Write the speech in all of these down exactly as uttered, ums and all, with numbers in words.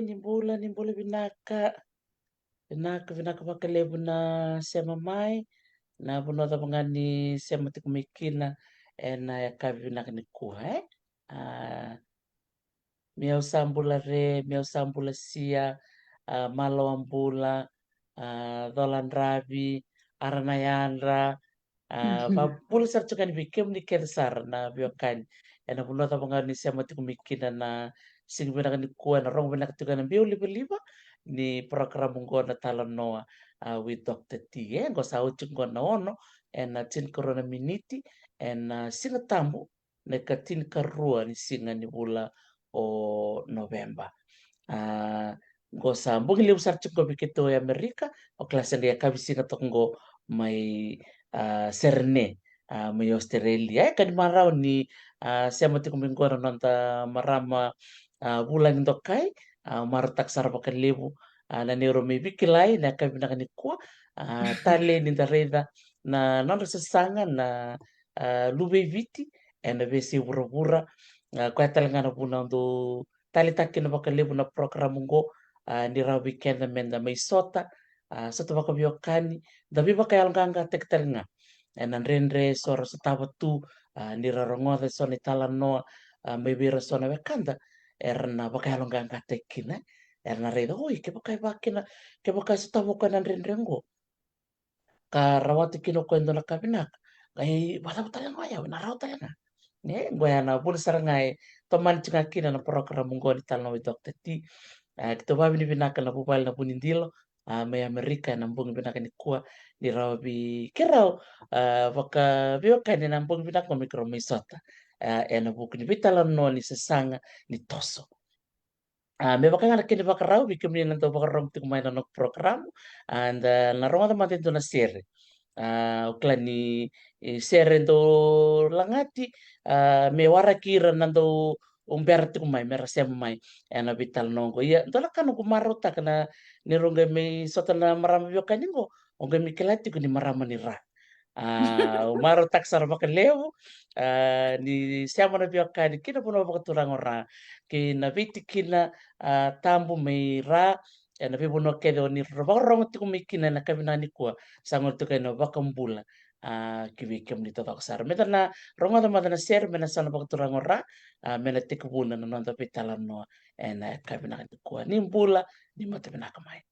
Ni bula, ni bula vinaka. Vinaka, vinaka vakalevu na sema mai. Na vanua cava ga ni sema tiko mai kina ena yakavi vinaka nikua, e? A, Miau sa bula re, miau sa bula sia, a, Maloa bula, a, Cola Dravi, Ara na Yadra, a, va bula sara tiko yani vei kemuni kece sara na veiwekani. Ena vanua cava ga ni sema tiko mai kina na siga vinaka nikua, ena rogo vinaka tiko ena biau livaliva ni program oqo na Talanoa, a, with Doctor T. E, oqo sa oti oqo na ono ena tinikarua na miniti ena Siga Tabu, na ikatinikarua ni siga ni vula o Noveba. A, oqo sa bogi levu sara tiko oqo vei keitou e Amerika, o kila se qai yakavi siga toka oqo mai, a, Serene, a, mai Australia. E ka ni marau ni, a, sema tiko mai oqo na noda marama, a, Vulagi Dokai, a, marautaka sara vakalevu, a, na neirau mai veikilai na yakavi vinaka nikua, a, talei ni da raica na nodra sasaga na, a, luve i Viti ena veiyasai vuravura. A, koya tale ga na vuna au dau taleitaka kina vakalevu na program oqo, a, ni rawa vei keda meda mai sota, a, sota vakaveiwekani, da veivakayaloqaqataki tale ga ena dredre eso ra sotava tu, a, ni ra rogoca eso na italanoa, a, mai vei ira eso na wekada era na vakayaloqaqataki kina, era na raica, oi, kevaka e vaka kina, kevaka e sotava o koya na dredre oqo, ka rawata kina o koya e dua na ka vinaka, qai vakacava tale ga o yau, ena rawa tale ga. E, oqo ya na vuna sara ga e tomani tiko ga kina na program oqo ni Talanoa with Doctor T. A, keitou vakavinavinaka na vuvale na Vunidilo, a, mai Amerika ena bogi vinaka nikua, ni rawa vei keirau, a, vakaveiwekani ena bogi vinaka oqo me keirau mai sota, a, ena vuku ni veitalanoa ni sasaga ni toso. A, me vaka ga na kena ivakarau vei kemuni na dau vakarorogo tiko mai na noqu program, a, da na rogoca mada e dua na sere. A, au kila ni, e, sere dau lagati, a, me waraki ira na dau bera tiko mai mera sema mai ena veitalanoa oqo. Ia, dua na ka noqu marautaka na, ni rau qai mai sota na marama veiwekani oqo, au qai mai kila tiko ni marama ni ra. A, au marautaka sara vakalevu, a, ni sema na veiwekani ki na vanua vakaturaga o Ra, kei na veitikina, a, tabu mai Ra, ena veivanua kece o ni vakarorogo tiko mai kina ena yakavi vinaka nikua, sa gole tiko ena vakabula, a, ki vei kemuni taucoko sara. Meda na rogoca mada na sere mai na yasana vakaturaga o Ra, a, me na tekivuna na noda veitalanoa ena yakavi vinaka nikua. Ni bula, ni mata vinaka mai.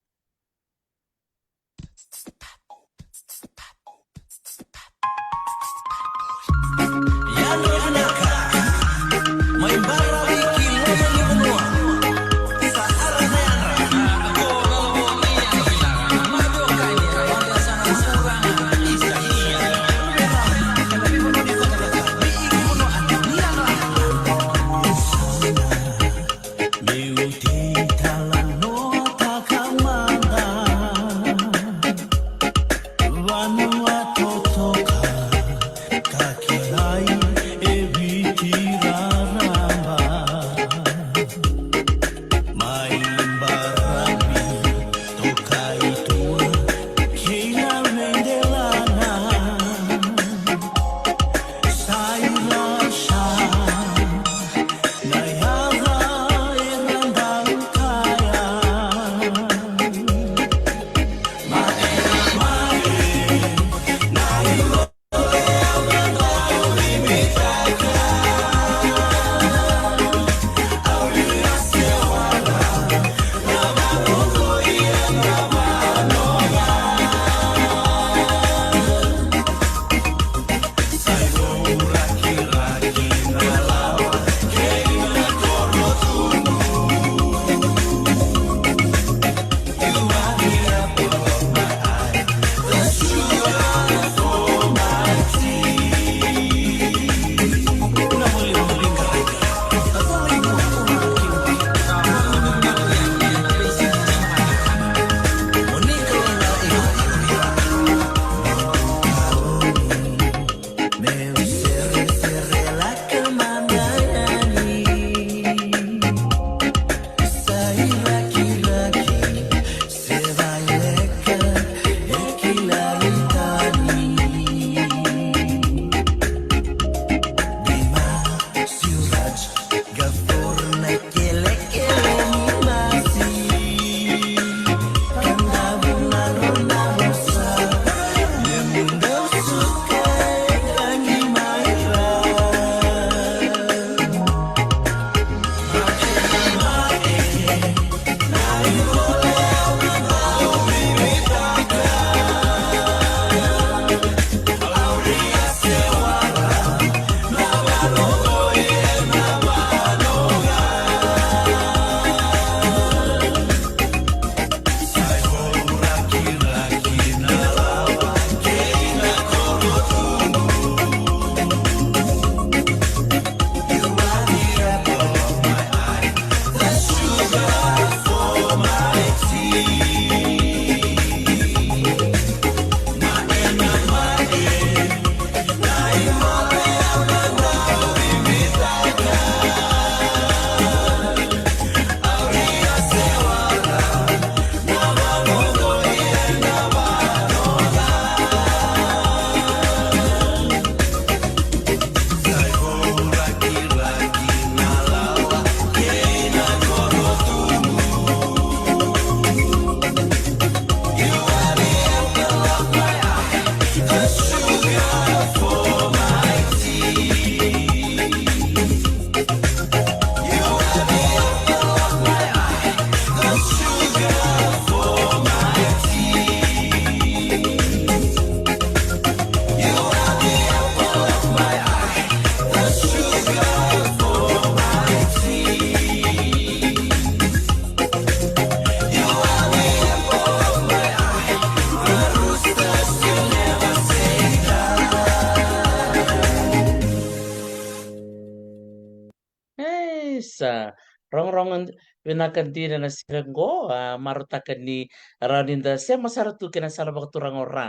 Sa rogorogo d-, vinaka dina na sere qo, a, marautaka ni rawa ni da sema sara tu kei na sala vakaturaga o Ra.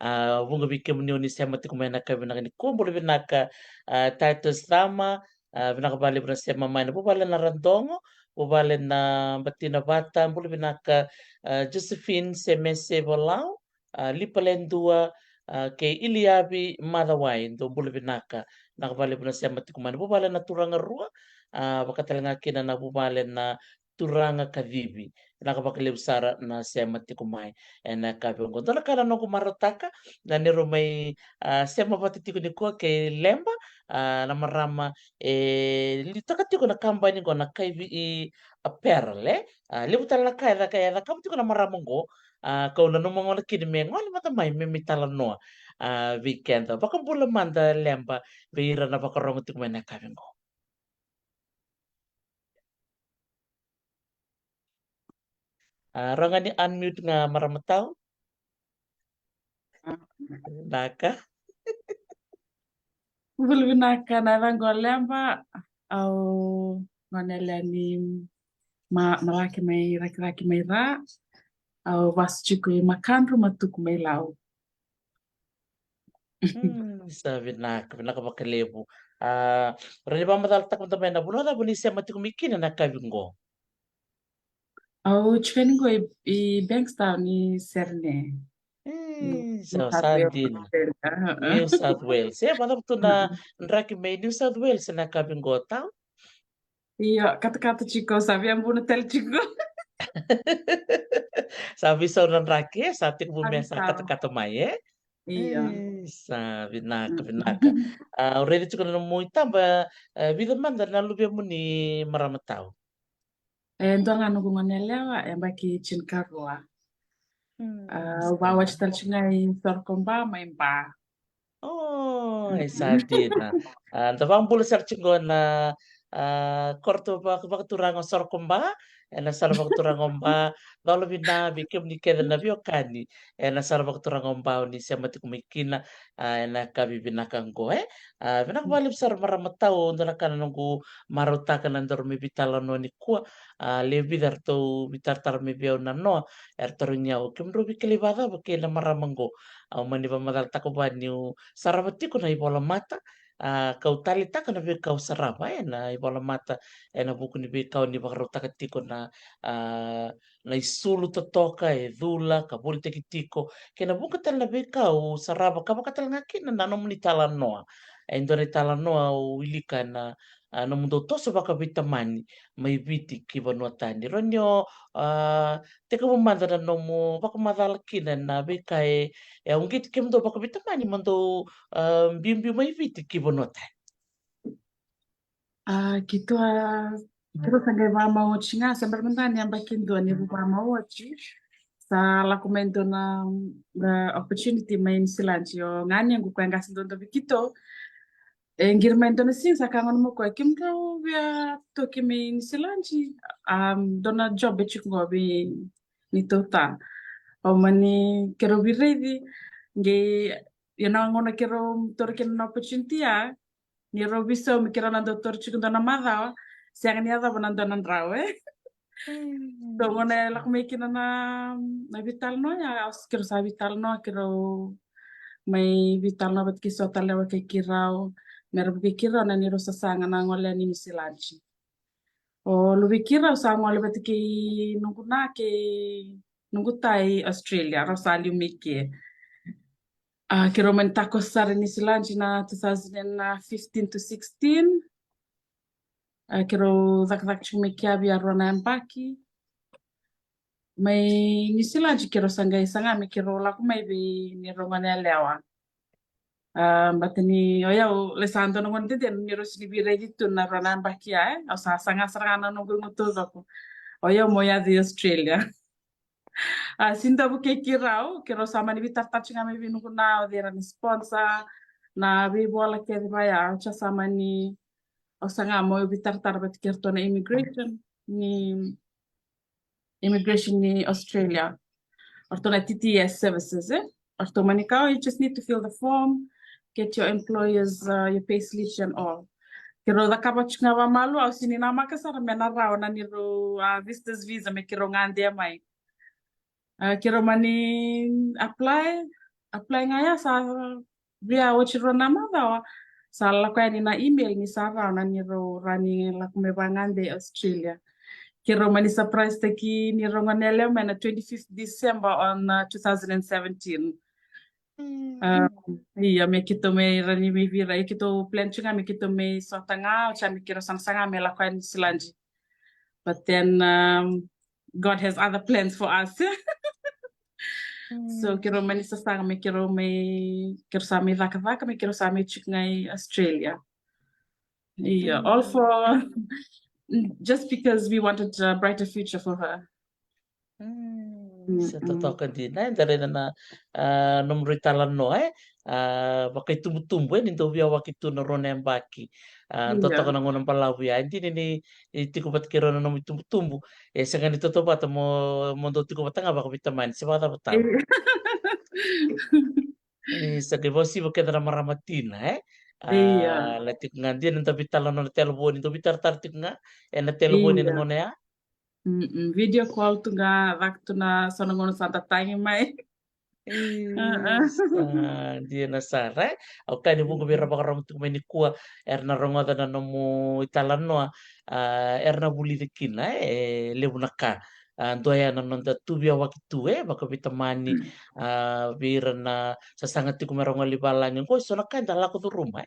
A, vuqa vei kemuni o ni sema tiko mai na ka vinaka ni kua, bula vinaka, a, Titus Thama, a, vinaka vakalevu na sema mai na vuvale na Radogo, vuvale na Batina Vata, bula vinaka, a, Josephine Semese Volau, a, Lipa Ledua, a, kei Iliavi Macawai, dou bula vinaka. Vinaka vakalevu na sema tiko mai na vuvale na Turaga Rua, a, vakatalega kina na vuvale na Turaga Kacivi. Vinaka vakalevu sara na sema tiko mai ena yakavi oqo. Dua na ka na noqu marautaka, na neirau mai, a, sema vata tiko nikua kei Leba, a, na marama e liutaka tiko na kabani qo na Kaivi i Apparel, e. A, levu tale na ka e caka, e cakava tiko na marama qo, a, kau nanuma gona kina me gole mada mai me mai talanoa, a, vei keda. Vakabula mada Leba vei ira na vakarogo tiko mai na yakavi qo. A, rawa ga ni unmute ga marama tau. Vinaka. Bula vinaka, na yacaqu o Leba, au gone yalewa ni Ma-, Malake mai Rakiraki mai Ra, au vasu tiko i Makadru, Matuku mai Lau. Mm, sa vinaka, vinaka vakalevu. A, rawa ni vakamacalataka mada mai na vanua cava ni sema tiko mai kina na yakavi qo? Au tiko yani qo i, i Bankstown, i Sydney. Mm, sa, sa dina. New South Wales. E, vakacava tu na draki mai New South Wales na yakavi qo, tau? Io, katakata tiko, sa via buna tale tiko. Sa veisau na draki, e, sa tekivu me sa katakata mai, e? Io. E, sa vinaka, vinaka. A, au raica tiko na nomu itaba, e, vica mada na luvemuni marama tau? E dua ga noqu gone yalewa, e yabaki tinikarua. Mm, a, sa. Au vakawati tale tiko ga i Sorokoba mai Ba. O, e sa dina. A, da vakabula sara tiko qo na, a, koroto vaka-, vakaturaga o Sorokoba, ena sala vakaturaga o Ba, cola vina vei kemuni kece na veiwekani ena sala vakaturaga o Ba o ni sema tiko mai kina, a, ena yakavi vinaka qo, e. A, vinaka vakalevu sara marama tau, dua na ka na noqu marautaka na daru mai veitalanoa nikua, a, lewe vica eratou veitaratara mai vei au na noa, eratou tarogi au, kemudrau veikilai vakacava kei na marama qo? Au mani vakamacalataka vua niu sarava tiko na ivolamata, a, kau taleitaka na veika au sarava, e, na ivolamata, ena vuku ni veika au ni vakarautaka tiko na, a, na isulu totoka, e cula, ka volitaki tiko, kei na vuqa tale na veika au sarava, ka vaka tale ga kina na nomuni talanoa. E dua na italanoa au wilika na, a, nomudou toso vakaveitamani mai Viti ki vanua tani. Rawa ni o, a, tekivu mada na nomu vakamacala kina na veika e, e uqeti kemudou vakaveitamani mo dou, a, biubiu mai Viti ki vanua tani. A, keitou, keitou sa qai vakamau oti ga, sa bera mada ga ni yabaki dua ni vu vakamau oti. Sa lako mai dua na, na opportunity mai Niusiladi, o ganequ, koya qase duadua vei keitou. E qiri mai dua na siga sa kaya gona mai o koya, kemudrau via toki mai Niusiladi, a, dua na job e tiko qo vei neitou ta. Au mani, keirau veiraici, qai, ia na gauna keirau taura kina na opportunity ya, ni rau veisau me keirau na dau taura tiko dua na macawa, sega ni yacova na dua na drau, e. Mm. So gauna e lako mai kina na, na veitalanoa ya, au s-, keirau sa veitalanoa, keirau mai veitalanoa vata kei Sotalewa kei keirau, me ra vukei keirau na ni rau sasaga na gole yani Niusiladi. O luvei keirau sa gole vata kei noqu na, kei noqu ta i Australia, rau sa liu mai ke. A, keirau mani takoso sara i Niusiladi na two thousand and fifteen to sixteen. A, keirau cakacaka tiko mai kea vei rua na yabaki. Mai Niusiladi keirau sa qai saga me keirau lako mai vei neirau gone yalewa. A, baleta ni o yau lai sa dua na gone dede ni rau sega ni veiraici tu na rua na yabaki ya, e. Au sa saga sara ga na noqu igu taucoko. O yau meu yaco i Australia. A, sega ni dua vukei keirau, keirau sa mani veitaratara tiko ga mai vei noqu na, o cei era na sponsor na veivola kece vaya, au sa mani, au saga meu veitaratara vata kei ratou na immigration ni, immigration ni Australia. O ratou na T T S services, e. O ratou mani kaya, you just need to fill the form, get your employer's, uh, your pay slips and all. Keirau cakava tiko ga vakamalua, au sega ni namaka sara me na rawa na neirau, a, visitors visa me keirau gade mai. A, keirau mani apply, apply ga ya sa via oti rua na macawa, sa lako yani na email ni sa rawa na neirau rawa ni lako me vagade Australia. Keirau mani surprise taki neirau gone yalewa mai na twenty-fifth December on, uh, two thousand and seventeen. Mm. Um, ia, me keitou mai rawa ni mai vira, ia keitou plan tiko ga me keitou mai sota ga, oti ya me keirau sanasaga me lako yani Niusiladi. But then, um, God has other plans for us. So, mm, keirau mani sasaga me keirau mai, keirau sa mai cakacaka, me keirau sa mai tiko ga i Australia. Ia, all, mm, for, just because we wanted a brighter future for her. Mm, mm, sa totoka dina, e, da raica na, a, nomudrau italanoa, e, a, vakaitubutubu, e, ni dau via waki tu na rua na yabaki. A, ia, totoka na gauna balavu ya, e dina ni, ni tiko vata kei rau na nomu itubutubu, e sega ni tautauvata mo, mo dau tiko vata ga vakaveitamani, se vakacava tau? Ia. Ni sa qai vakasiva keda na marama tina, e? A, ia, lai tiko ga dina da veitalanoa na televoni, dau veitaratara tiko ga ena televoni ena, ia, gauna ya. Mm-mm. Video call tu ga, caka tu na so na gauna sa da tagi mai. Io, ah, ah, sa dina sara, e? Au kaya ni vuqa vei ira, mm, vakarorogo tiko mai nikua, era na rogoca na nomu italanoa, a, era na vulica kina, e, e levu na ka. A, dua ya na noda tu via waki tu, e, vakaveitamani, mm, a, vei ira na sasaga tiko me ra gole i valagi. Qo e so na ka eda lako curuma, e.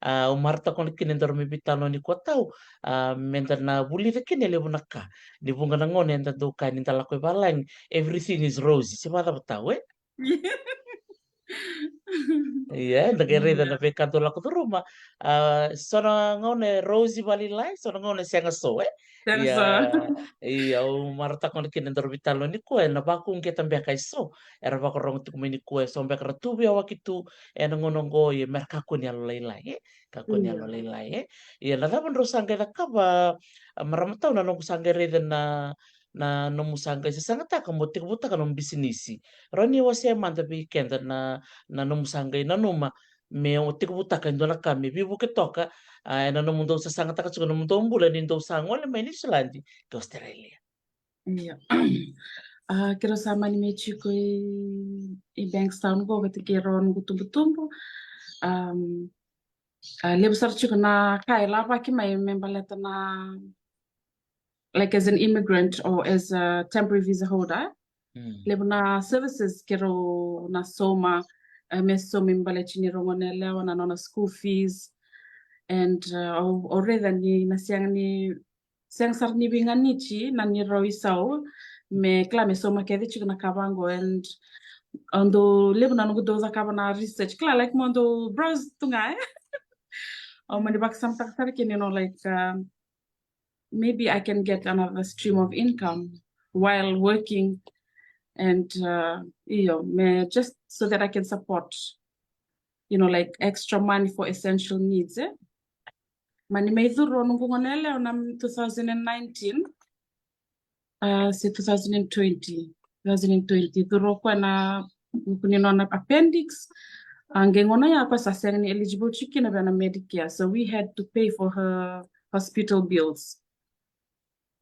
A, au marautaka kina edaru mai veitalanoa nikua tau, a, meda na vulica kina e levu na ka. Ni vuqa na gauna eda dau kaya ni da lako i valagi, everything is rosy. Se vakacava tau, e? Ia, eda qai raica, ia, na veika dau lako curuma. A, so na gauna e rosy vakalailai, so na gauna e sega so, e? Sega so. Ia, ia, au marautaka kina edaru veitalanoa nikua, ena vakauqeta beka e so era vakarorogo tiko mai nikua, e so beka ra tu via waki tu ena gauna oqo, ia, me ra kakua ni yalolailai, e? Kakua ni, ia, yalolailai, e? Ia, na cava drau sa qai cakava, a, marama tau, na noqu sa qai raica na, na nomu sa qai sasagataka mo tekivutaka nomu bisinisi. Rawa ni wasea mada vei keda na, na nomu sa qai nanuma me o tekivutaka e dua na ka me veivuke toka, a, ena nomudou sasagataka tiko na nomudou bula ni dou sa gole mai Niusiladi ki Australia. Io. A, keirau sa mani mai tiko i, i Bankstown qo vata kei rau noqu tubutubu. Am, a, levu sara tiko na ka e lavaki mai me baleta na, like, as an immigrant or as a temporary visa holder. Mm. Levu na services keirau na sauma, e, me saumi me baleti neirau gone yalewa, na nona school fees. And, uh, au, au raica ni na sega ni, sega sara ni veiganiti na neirau isau me kila me sauma kece tiko na ka vaqo. And au dau, levu na noqu dau cakava na research, kila, like, mo dau browse tu ga, e? Au mani vakasamataka sara kina, you know, like, um, maybe I can get another stream of income while working, and, uh, io, me, just so that I can support, you know, like, extra money for essential needs, e? Mani mai curu o noqu gone yalewa na two thousand and nineteen, a, se two thousand and twenty, two thousand and twenty, curu o koya na vuku ni nona appendix. A, qai gauna ya o koya sa sega ni eligible tiko kina vei na Medicare, so we had to pay for her hospital bills.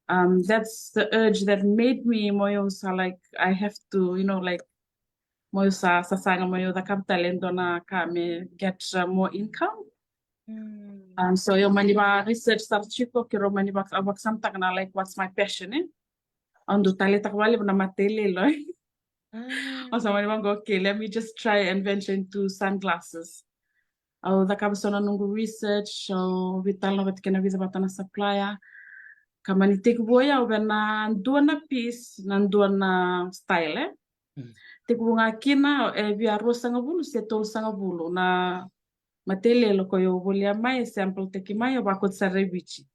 Um, that's the urge that made me mo yau sa, like, I have to, you know, like, mo yau sa, sasaga mo yau cakava tale e dua na ka me get, uh, more income. Mm. Um, so au mani va research sara tiko, keirau mani va, vakasamataka na, like, what's my passion, e? Au dau taleitaka vakalevu na matailoilo. Mm. Au sa mani vaqo, okay, let me just try and venture into sunglasses. Au cakava so na noqu research, au veitalanoa vata kei na vica vata na supplier. Ka mani tekivu o yau vei na dua na piece, na dua na style, e? Mm. Tekivu ga kina, e via ruasagavulu se tolusagavulu na matailoilo koya au volia mai, e sample taki mai, au vakoti sara i Viti.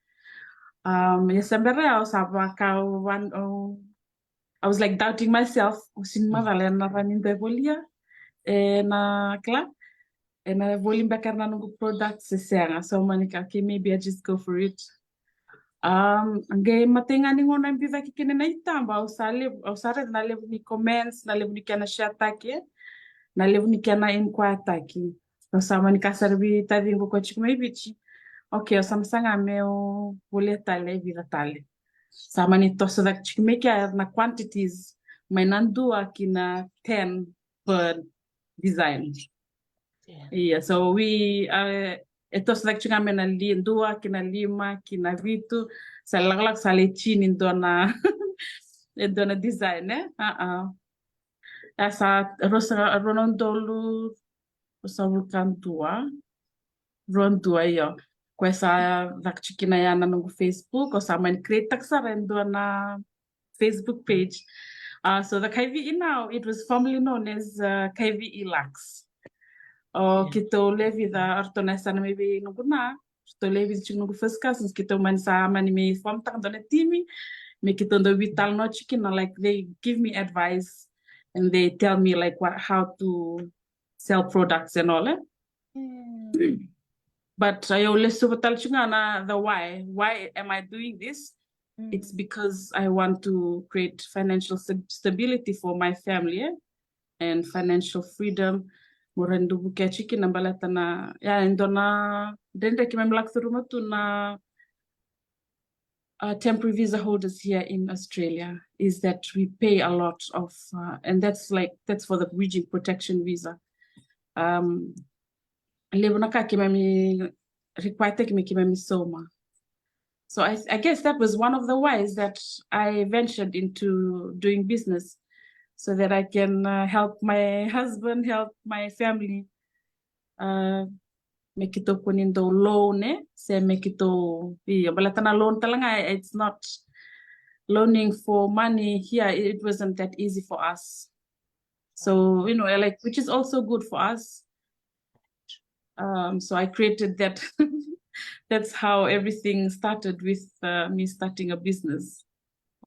Um, ia se bera ya au sa vaka, au, I was, like, doubting myself. Au sega ni macala ena rawa ni dau volia ena, kila, ena voli beka era na noqu products se sega. So mani kaya, okay, maybe I just go for it. Um, qai matai ga ni gauna e biu cake kina na itaba, au sa levu, au sa raica na levu ni comments, na levu ni kena share taki, na levu ni kena inquire taki. Au sa mani kaya sara vei taciqu ko tiko mai Viti, Okay, au sa na saga meu volia tale e vica tale. Sa mani toso cake tiko mai kea na quantities, mai na dua ki na ten per design. Ia, so we, uh, e toso cake tiko ga mai na li-, dua ki na lima ki na vitu, sa lakolako sa lai tini e dua na, e dua na design, e? A, a. E sa rua sa, rua na udolu ruasagavulu ka dua. Rua na dua, io. Koya sa caka tiko kina ya na noqu Facebook, au sa mani create-taka sara e dua na Facebook page. Uh, so the Kaivi'i now, it was formerly known as, uh, Kaivi'i Lux. O keitou lewe vica, o ratou na yasana mai vei noqu na, ratou lewe vica tiko noqu first cousins, keitou mani sa mani mai form-taka dua na timi, me keitou dau veitalanoa tiko kina, like, they give me advice and they tell me, like, what, how to sell products and all, e? But au lesuva tale tiko ga na the why. Why am I doing this? It's because I want to create financial stab-, stability for my family, e? And financial freedom. Mo rawa ni dau vukea tiko kina baleta na, ya, e dua na dredre keimami lako curuma tu na, uh, temporary visa holders here in Australia is that we pay a lot of, uh, and that's like, that's for the bridging protection visa. Um, levu na ka keimami require-taki me keimami sauma. So I, I guess that was one of the ways that I ventured into doing business, so that I can, uh, help my husband, help my family. Uh, me keitou kua ni dau loan, e, se me keitou, io, baleta na loan tale ga, it's not, loaning for money here, it wasn't that easy for us. So, you know, like, which is also good for us. Um, so I created that. That's how everything started with, uh, me starting a business.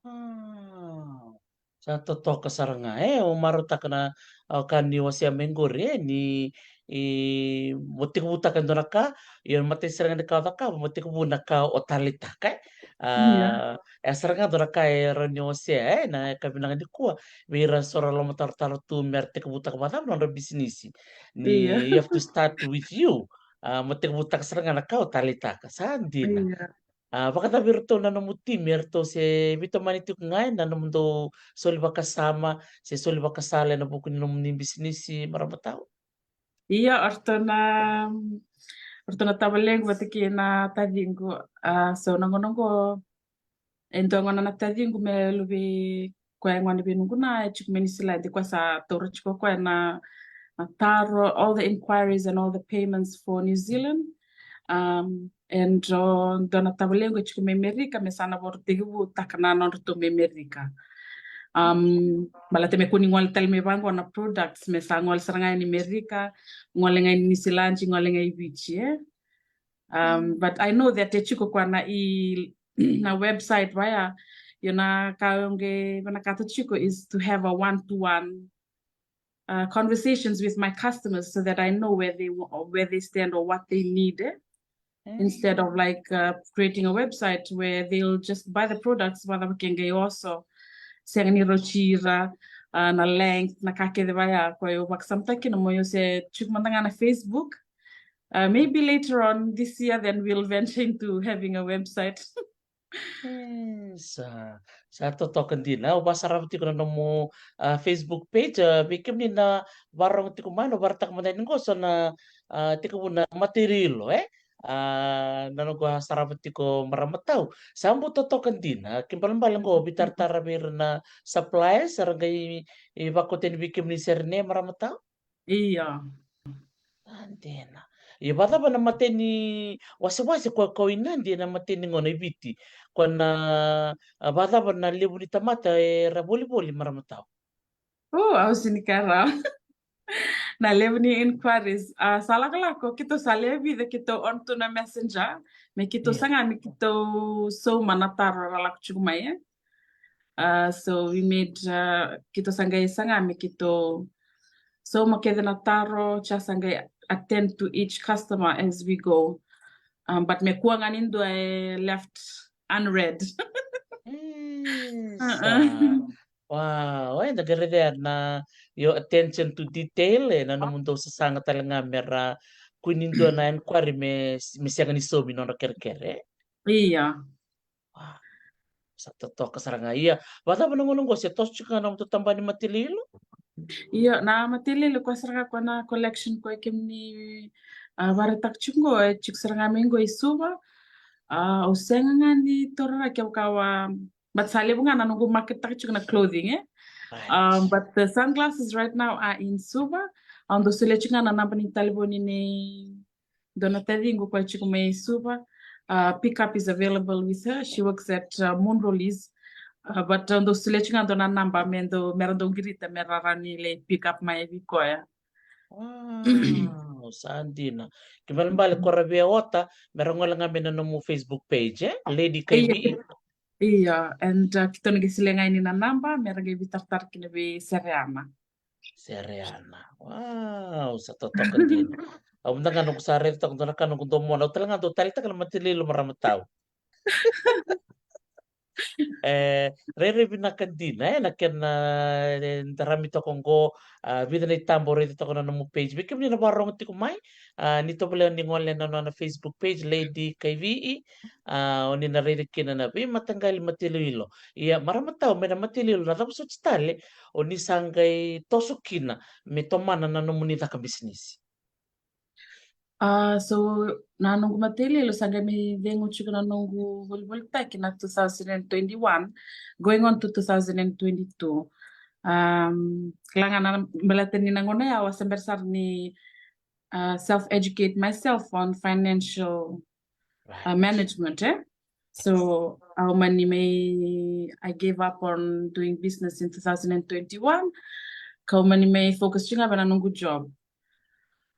Wow. Sa totoka sara ga, e, au marautaka na, a, ka ni wasea mai qori, e, ni, i, mo tekivutaka e dua na ka, io, na imatai sara ga ni ka o cakava, mo tekivu na ka o taleitaka, e. A, e sara ga dua na ka e rawa ni wasea, e, na ka vinaka nikua vei ira so ra lomatarotaro tu me ra tekivutaka vakacava nodra bisinisi. Ni, you have to start with you. A, mo tekivutaka sara ga na ka o taleitaka. Sa dina. A, vakacava vei iratou na nomu timi, eratou se veitomani tiko ga ena nomudou soli vakasama se soli vakasala ena vuku ni nomuni bisinisi, marama tau? Ia, o ratou na, o ratou na tavalequ vata kei na taciqu. A, so na gauna qo, e dua gona na taciqu me luve koya e gone vei noqu na, e tiko mai Niusiladi, koya sa taura tiko koya na, na taro, all the inquiries and all the payments for New Zealand. Um, and, uh, dua na tavalequ e tiko mai Amerika, me sa na voro tekivutaka na nodratou mai Amerika. Um, baleta me kua ni gole tale mai vaqo na products, me sa gole sara ga i Amerika, gole ga i Niusiladi, gole ga i Viti, e? Um, but I know that e tiko koya na i, na website vaya, io, na ka au qai vinakata tiko is to have a one-to-one, uh, conversations with my customers so that I know where they wa-, or where they stand or what they need, e? Instead of, like, uh, creating a website where they'll just buy the products, vata vaka qai oso, sega ni rauti ira, uh, na length, na ka kece vaya, koya au vakasamataka kina mo io se tiko mada ga na Facebook. Uh, maybe later on this year, then we'll venture into having a website. Hmm, sa, sa totoka dina. Au vasarava tiko na nomu, a, Facebook page, a, vei kemuni na varogo tiko mai, na varataka mada ni qo so na, a, tekivu na material, e? A, na noqu a sarava tiko, marama tau. Sa bau totoka dina, kena ibalebale qo veitaratara vei ira na suppliers, era qai, e, vakauta yani vei kemuni sere ne, marama tau? Ia. A, dina. Ia, vakacava na imatai ni wasewase koya kau inadi ena imatai ni gauna e Viti? Koya na, a, vakacava na levu ni tamata era volivoli, marama tau? O, au sega ni kila rawa. Na levu ni inquiries. A, sa lakolako, keitou sa lewe vica keitou on tu na Messenger, me keitou saga me keitou sauma na taro era lako tiko mai, e? Uh, so we made, uh, keitou sa qai saga me keitou sauma kece na taro, sa qai attend to each customer as we go. Um, but me kua ga ni dua e left unread. Mm, sa. Wow, eda qai raica na your attention to detail, e, na nomudou sasaga tale ga me ra kua ni dua na enquiry me, me sega ni saumi nodra kerekere. Ia. Sa totoka sara ga. Ia, vacava na gauna oqo, se toso tiko ga na nomutou tabana ni material? Ia, na material koya sara ga, koya na collection koya kemuni a vakaraitaka tiko oqo, e tiko sara ga mai oqo i Suva. A, au sega ga ni taura rawa kevaka, a, but sa levu ga na noqu market taka tiko na clothing, e. Um, but the sunglasses right now are in Suva. Au dau solia tiko ga na naba ni talevoni nei dua na taciqu koya tiko mai Suva. Uh, pickup is available with her. She works at, uh, Munrolis. Uh, but au dau solia tiko ga dua na naba me dau, mera dau qirita mera rawa ni lai pick up mai vei koya. Wow, sa dina. Kena ibalebale ko ra via ota, mera gole ga mai na nomu Facebook page, e? Lady Kaivi'i. Ia, and, uh, keitou na qai solia ga yani na naba mera qai veitaratara kina vei Sereana. Sereana. Wow, sa totoka dina. Au mada ga noqu sa raica toka dua na ka noqu domona, au tale ga dau taleitaka na material, marama tau. E, rairai vinaka dina, e, na kena, e, darami toka oqo, a, vica na itaba au raica toka na nomu page. Vei kemuni na vakarogo tiko mai, a, ni tovolea ni gole na nona Facebook page, Lady Kaivi'i, a, o ni na raica kina na veimataqali material. Ia, marama tau, mai na material, na cava soti tale o ni sa qai toso kina me tomana na nomuni caka bisinisi? A, so na noqu material sa qai mai cegu tiko na noqu volivolitaki na two thousand and twenty-one, going on to two thousand and twenty-two. Um, kila ga na baleta ni na gauna ya au a se bera sara ni, uh, self-educate myself on financial, uh, management, e. So au mani mai, I gave up on doing business in two thousand and twenty-one. Kau mani mai focus tiko ga vei na noqu job.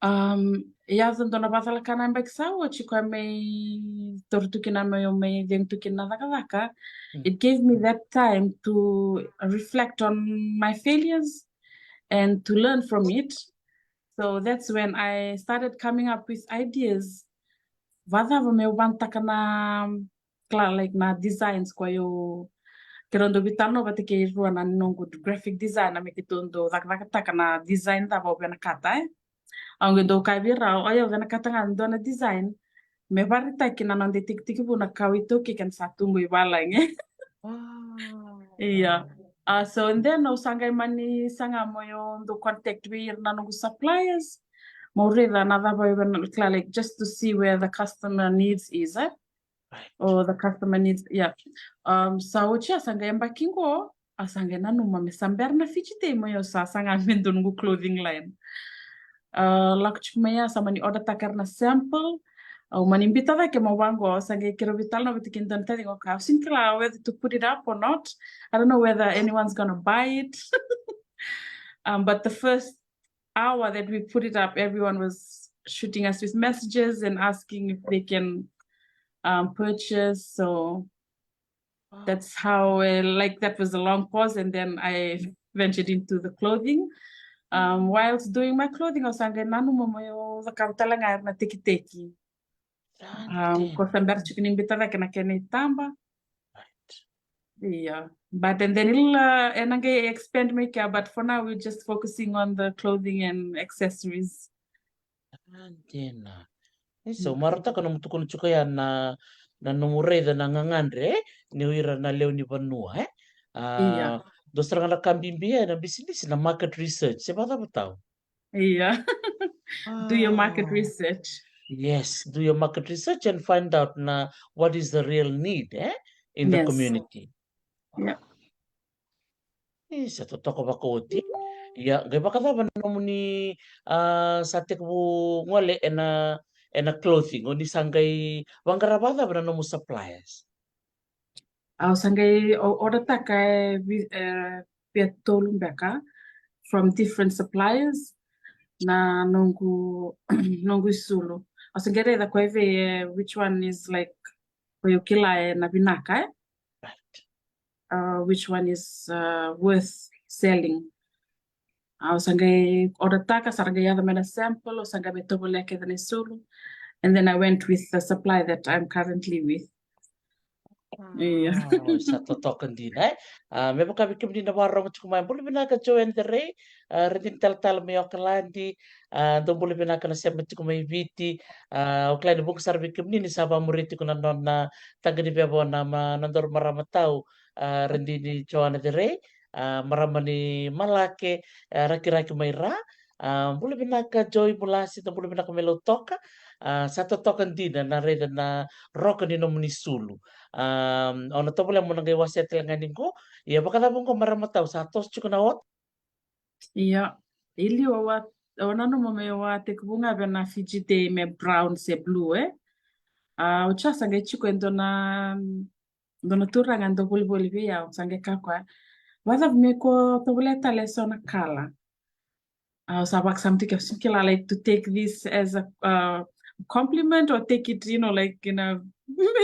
Um, ia, so dua na vakacalaka na yabaki sa oti koya mai taura tu kina, mai, mai cegu tu kina na cakacaka. It gave me that time to reflect on my failures and to learn from it. So that's when I started coming up with ideas. Vacava meu vanataka na, kila, like, na designs koya au, keirau dau veitalanoa vata kei rua na noqu graphic designer me keitou dau cakacakataka na design cava au vinakata, e. Au qai dau kaya vei rau, o yau vinakata ga dua na design me vakaraitaki na noda itekitekivu na kawa iTaukei kena sa tu qo i valagi. Ia. A, so and then au sa qai mani saga meu dau contact vei ira na noqu suppliers, meu raica na cava e vei na, kila, like, just to see where the customer needs is, e? Or the customer needs, yeah. Um, sa oti ya, sa qai yabaki qo, a sa qai nanuma me sa bera na Fiji Day meu sa saga me dua noqu clothing line. A, lako tiko mai ya, sa mani order taka ira na sample. Au mani biuta cake meu vaqo, sa qai keirau veitalanoa vata kei dua na taciqu, okay, au sega ni kila whether to put it up or not. I don't know whether anyone's gonna buy it. Um, but the first hour that we put it up, everyone was shooting us with messages and asking if they can, um, purchase. So that's how, uh, like, that was a long pause, and then I ventured into the clothing. Um, whilst doing my clothing, au sa qai nanuma meu cakava tale ga ira na tekiteki. Um, ko sa bera tiko ni biuta cake na kena itaba. Ia. But and then ila, e na qai expand mai kea, but for now we're just focusing on the clothing and accessories. Sa dina. Isa, au marautaka nomu tukuna tiko ya na, na nomu raica na gagadre ni o ira na lewe ni vanua, e? A, dua sara ga na ka bibi e na bisinisi na market research, se vacava tau? Ia. Do your market research. Yes, do your market research and find out na what is the real need, e, in the community. Yeah. Isa, totoka vakaoti. Ia, qai vakacava na nomuni, a, sa tekivu gole e na, e na clothing, o ni sa qai vaqara vakacava na nomu suppliers? Au sa qai order taka e via tolu beka from different suppliers na noqu, noqu isulu. Au sa qai raica ko e vei, e, which one is, like, ko e au kila e na vinaka, e? Uh, which one is, uh, worth selling. Au sa qai order taka, sa ra qai yaco mai na sample, au sa qai mai tovolea kece na isulu. And then I went with the supply that I'm currently with. Ia. Sa totoka dina, e. A, me vaka vei kemuni na vakarorogo tiko mai, bula vinaka Joanne the Ray, a, Radini Talatala mai Okaladi, a, dou bula vinaka na sema tiko mai Viti, a, au kila ni vuqa sara vei kemuni ni sa vakamuria tiko na nona taqani veva na ma, na daru marama tau, a, Radini Joanne the Ray, a, marama ni Malake, a, Rakiraki mai Ra, a, bula vinaka Joy Bulasi, dou bula vinaka mai Lautoka, a, sa totoka dina na raica na roka ni nomuni sulu. A, au na tovolea mo na qai wasea tale ga ni qo, ia vakacava qo marama tau sa toso tiko na ota? Ia, i liu au a, au nanuma me au a tekivu ga vei na Fiji Day me brown se blue, e. A, au sa qai tiko e dua na, dua na turaga e dau volivoli vei au, sa qai kaya o koya, vakacava me ko tovolea tale e so na kala? Au sa vakasama tiko, au sega ni kila, like, to take this as a, uh, compliment or take it, you know, like, in a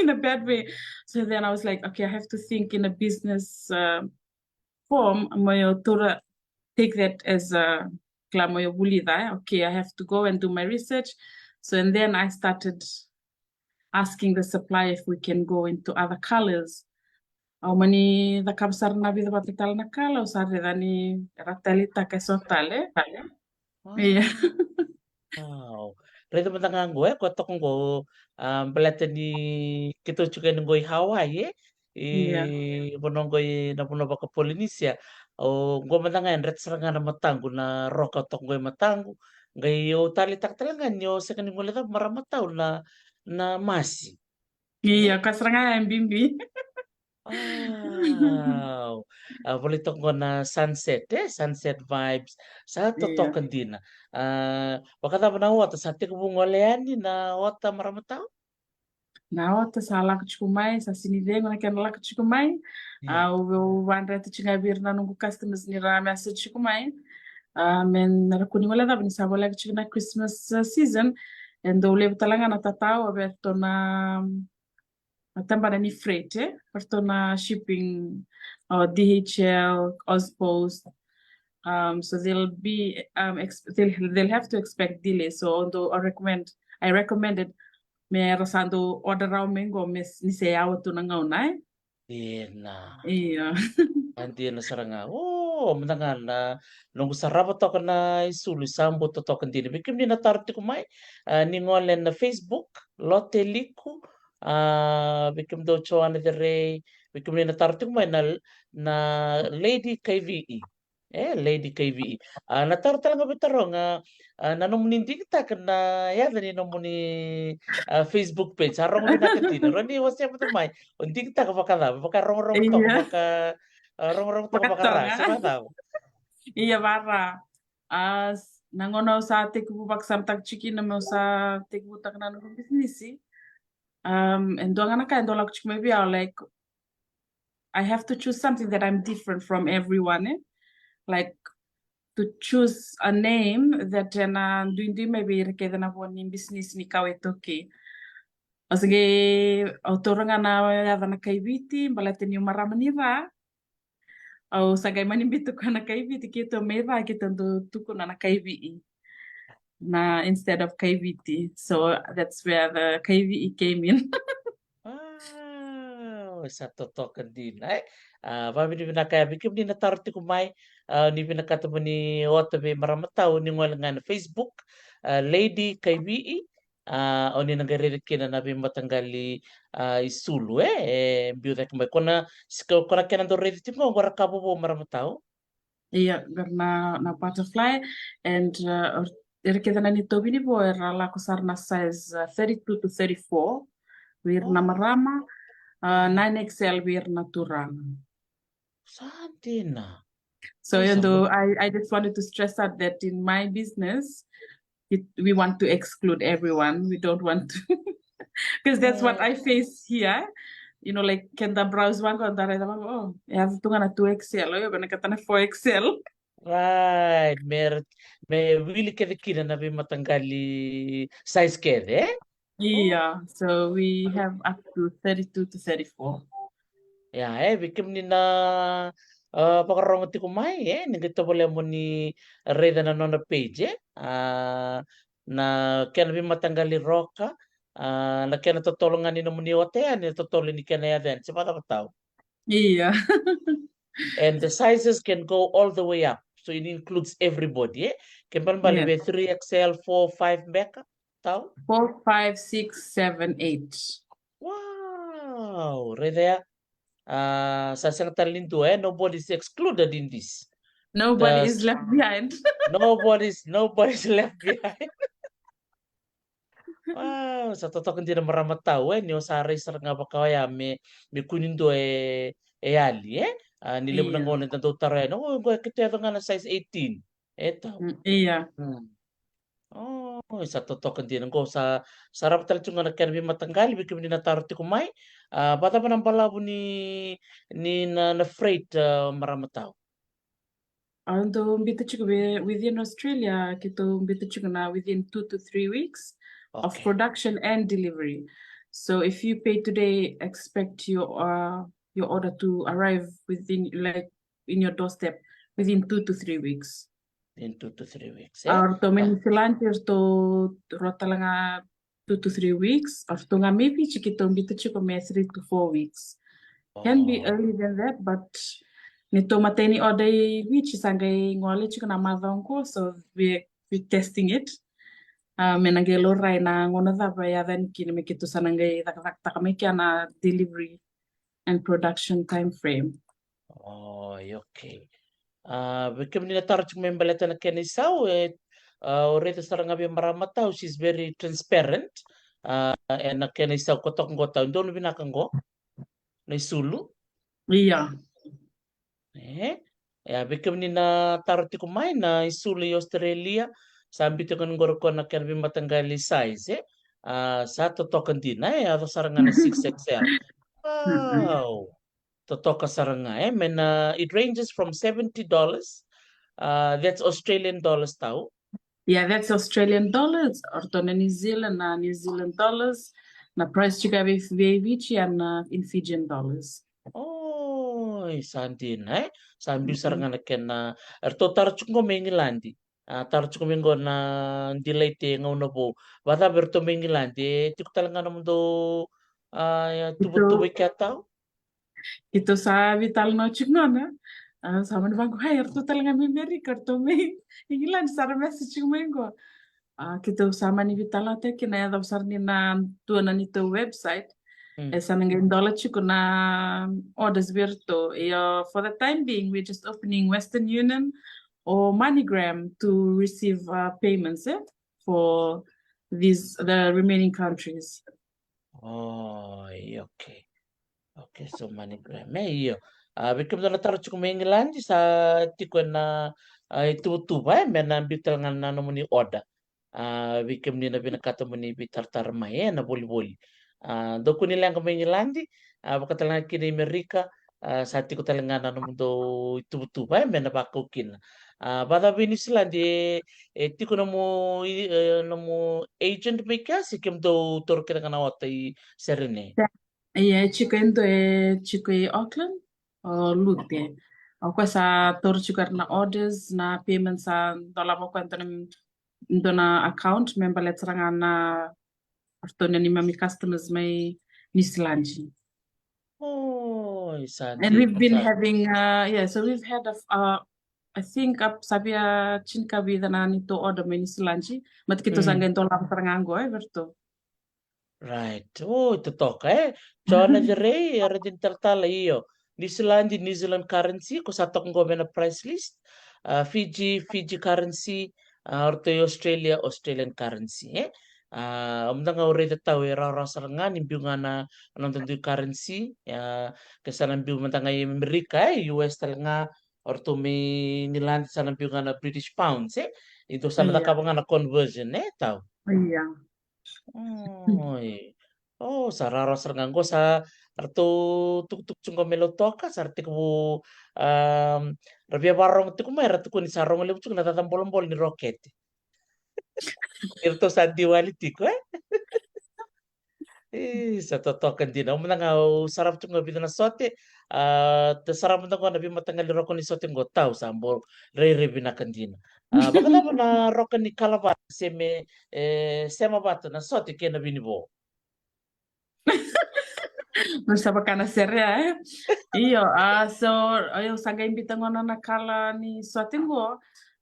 in a bad way. So then I was like, okay, I have to think in a business, uh, form, mo ya tura, take that as a, kila, mo ya vulica, e. Okay, I have to go and do my research. So, and then I started asking the supplier if we can go into other colors. Au mani cakava sara na vica vata tale na kala, au sa raica ni ra taleitaka e so tale. Ia. Wow. Raica mada ga qo, e, ko toka qo, a, baleta ni keitou tiko yani qo i Hawaii, e. I vanua qo i na vanua vaka Polinisia. O qo mada ga e dreta sara ga na mataqu na roka toka qo i mataqu. Qai au taleitaka tale ga ni o sega ni guilecava, marama tau, na, na masi. Ia, ka sara ga e bibi. Wow. A, volai toka qo na sunset, e, sunset vibes. Sa totoka dina. A, vakacava na ota, sa tekivu gole yani na ota, marama tau? Na ota sa lako tiko mai, sa sini cegu na kena lako tiko mai. Au, au vadreta tiko ga vei ira na noqu customers ni ra message tiko mai. A, me ra kua ni guilecava ni sa voleka tiko na Christmas, uh, season. E dau levu tale ga na tatau vei ratou na, na tabana ni freight, e, vei ratou na shipping, o D H L, Ozpost. Um, so they'll be, um, ex they'll, they'll have to expect delay. So although I recommend, I recommended me ra sa dau order rawa mai qo me s ni se yawa tu na gauna, e. Dina. Ia. A, dina sara ga. O, mada ga na noqu sarava toka na isulu, sa bau totoka dina. Vei kemuni na taro tiko mai, a, ni gole na Facebook, Lote Liku, a, vei kemudou Joanne the Ray, vei kemuni na taro tiko mai na, na Lady Kaivi'i. E, Lady Kaivi'i. A, na taro tale ga vei taroga, a, na nomuni digitaka na yaca ni nomuni, a, Facebook page. A, rogo vinaka dina. Rau ni wasea mada mai. O digitaka vakacava? Vaka rogorogo toka, vaka, a, rogorogo toka vaka ra, se vakacava? Ia, vara. A, na gauna au sa tekivu vakasamataka tiko kina meu sa tekivutaka na noqu bisinisi. Um, e dua ga na ka e dau lako tiko mai vei au, like, I have to choose something that I'm different from everyone, e? Like, to choose a name that ena duidui mai vei ira kece na vo ni bisinisi ni kawa iTaukei. Au sa qai, au taura ga na yaca na Kaiviti, baleta niu marama ni Ra. Au sa qai mani biuta koya na Kaiviti, keitou mai Ra keitou dau tukuna na Kaivi'i. Na instead of Kaiviti. So that's where the Kaivi'i came in. Wow, sa totoka dina, e. A, vakavinavinaka ya vei kemuni na taro tiko mai. A, ni vinakata mo ni ota vei marama tau, ni gole ga na Facebook, a, Lady Kaivi'i. A, o ni na qai raica kina na veimataqali, a, isulu, e, e biu cake mai. Ko na, sika, ko na kena dau raici tiko qo, qo ra ka vovou, marama tau? Ia, qo ra na, na butterfly, and, uh, era kece na neitou vinivo era lako sara na size, uh, thirty-two to thirty-four vei ira na marama, uh, nine X L vei ira na turaga. Sa dina. So, even though I, I just wanted to stress out that in my business, it, we want to exclude everyone. We don't want to, because that's what I face here. You know, like, keda browse vaqo, da raica vaqo, oh, e yaco tu ga na two X L, o yau vinakata na four X L. Right, me, me wili kece kina na veimataqali size kece, e? Ia, so we have up to thirty-two to thirty-four. Ia, e, vei kemuni na, a, vakarorogo tiko mai, e, ni qai tovolea mo ni raica na nona page, e, a, na kena veimataqali roka, A, na kena totolo ga ni nomuni ota yani, na totolo ni kena yaca yani, se vakacava tau? Ia. And the sizes can go all the way up. So it includes everybody, e? Ke balebale Yeah. vei three X L, four, five beka, tau? Four, five, six, seven, eight. Wow, right there. Uh, sa sega tale ni dua, e? Nobody's excluded in this. Nobody Does- is left behind. Nobody's, nobody's left behind. Wow, sa totoka dina marama tau, e, ni o sa rai sara ga vaka oya me, me kua ni dua e, e yali, e? A, ni levu na Ia. gauna eda dau taro yani, o, qo e keitou yaco ga na size eighteen. E tau. Mm, ia. Mm. O, sa totoka dina. Qo sa, sa rawa tale tu ga na kena veimataqali, vei kemuni na taro tiko mai. A, vakacava na balavu ni, ni na, na freight, a, marama tau? Au dau biuta tiko wi-, within Australia, keitou biuta tiko na within two to three weeks of Okay. production and delivery. So if you pay today, expect your, uh, your order to arrive within, like, in your doorstep within two to three weeks. In two to three weeks, e? A, ratou mai New Zealand, ratou rua tale ga two to three weeks. A, ratou ga mai Viti, keitou biuta tiko me three to four weeks. Can be Oh. early than that, but neitou matai ni order i Viti sa qai gole tiko na macawa qo, so we, we testing it. A, me na qai laurai na gauna cava e yaco yani kina me keitou sa na qai cakacakataka mai kea na delivery and production time frame. Oi, okay. A, vei kemuni na taro tiko mai baleta na kena isau, e, a, o raica sara ga vei marama tau, she's very transparent. A, ena kena isau kotoka qo tau, donu vinaka qo na isulu. Ia. E, e, a, vei kemuni na taro tiko mai na isulu i Australia, sa biuta ga qori ko na kena veimataqali size, e. A, sa totoka dina, e, yaco sara ga na six X L. Wow. Totoka sara ga, e, me na, it ranges from seventy dollars, uh, that's Australian dollars tau. Yeah, that's Australian dollars. O ratou na New Zealand, na New Zealand dollars. Na price tiko vei, vei Viti, a, na in Fijian dollars. Oi, sa dina, e? Sa biu sara ga na kena, e, ratou taro tiko qo mai Igiladi. A, taro tiko mai qo na Delight e Gaunavou. Vakacava e ratou mai Igiladi, e tiko tale ga nomudou, a, tuvatuva i kea tau? Keitou sa veitalanoa tiko qo, na. A, sa mani vaqo, hai, e ratou tale ga mai Amerika, e ratou mai Igiladi, sa ra message tiko mai qo. A, keitou sa mani veitalanoataki na yacova sara ni na tua na neitou website. E sa na qai dola tiko na orders vei ratou. Ia, for the time being, we're just opening Western Union or MoneyGram to receive, uh, payments, e, for these, the remaining countries. Oi, okay. Okay, so MoneyGram, e, io. A, vei kemudou na taro tiko mai Igiladi, sa tiko ena, a, ituvatuva, e, me na biu tale ga na nomuni order. A, vei kemuni na vinakata mo ni veitaratara mai, e, na volivoli. A, dou kua ni leqa mai Igiladi, a, vaka tale ga kina i Amerika, a, sa tiko tale ga na nomudou ituvatuva, e, me na vakau kina. A, vakacava i Niusiladi, e, e tiko nomu, i, e, nomu agent mai kea, se kemudou taura kece ga na ota i Serene? Ia, e tiko e dua, e tiko i Auckland, o Lute. O koya sa taura tiko na orders, na payment sa dolava o koya e dua na, dua na account, me baleta sara ga na ratou na neimami customers mai Niusiladi. Oi, sa dina. And we've been having, uh, yeah, so we've had a, uh, I think, up, sa via tinikavica na neitou order mai Niusiladi, but keitou sa qai dolava sara ga qo, e, vei ratou. Right. Oi, totoka, e. Joana Jerei, era dina talatala, io. Niusiladi, New Zealand currency, ko sa toka qo vei na price list. A, Fiji, Fiji currency, a, o ratou i Australia, Australian currency, e. A, o mada ga o raica tau e rawarawa sara ga ni biu ga na noda dui currency, a, ke sa na biu mada ga i Amerika, e, U S tale ga, o ratou mai Igiladi sa na biu ga na British pounds, e. Ia dou sa na cakava ga na conversion, e, tau. Ia. Oi. O, sa rawarawa sara ga qo, sa ratou tukutuku tiko qo mai Lautoka, sa ra tekivu, a, ra via vakarorogo tiko mai, ra tukuni sa rogo levu tiko na caca bolobolo ni rokete. Ni ratou sa diwali tiko, e? E, sa totoka dina. O mada ga au sarava tiko ga vica na sote, a, da sarava mada ga na veimataqali roka ni sote qo, tau, sa bau rairai vinaka dina. A, vakacava na roka ni kalavata se me, e, sema vata na sote kei na vinivo? Ni sa vaka na serea, e? Io, a, so, io, sa qai bita gona na kala ni sote qo.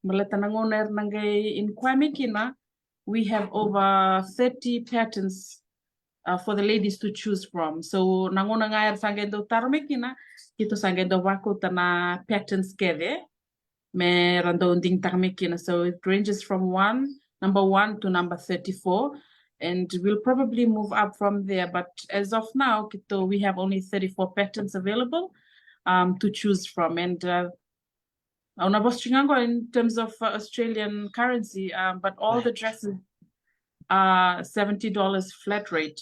Baleta na gauna era na qai inquire mai kina, we have over thirty patterns, uh, for the ladies to choose from. So, na gauna ga era sa qai dau taro mai kina, keitou sa qai dau vakauta na patterns kece me ra dau digitaka mai kina. So it ranges from one, number one to number thirty-four. And we'll probably move up from there. But as of now, keitou, we have only thirty-four patterns available, um, to choose from. And, uh, au na vosa tiko ga qo in terms of, uh, Australian currency, um, but all the dresses are seventy dollars flat rate,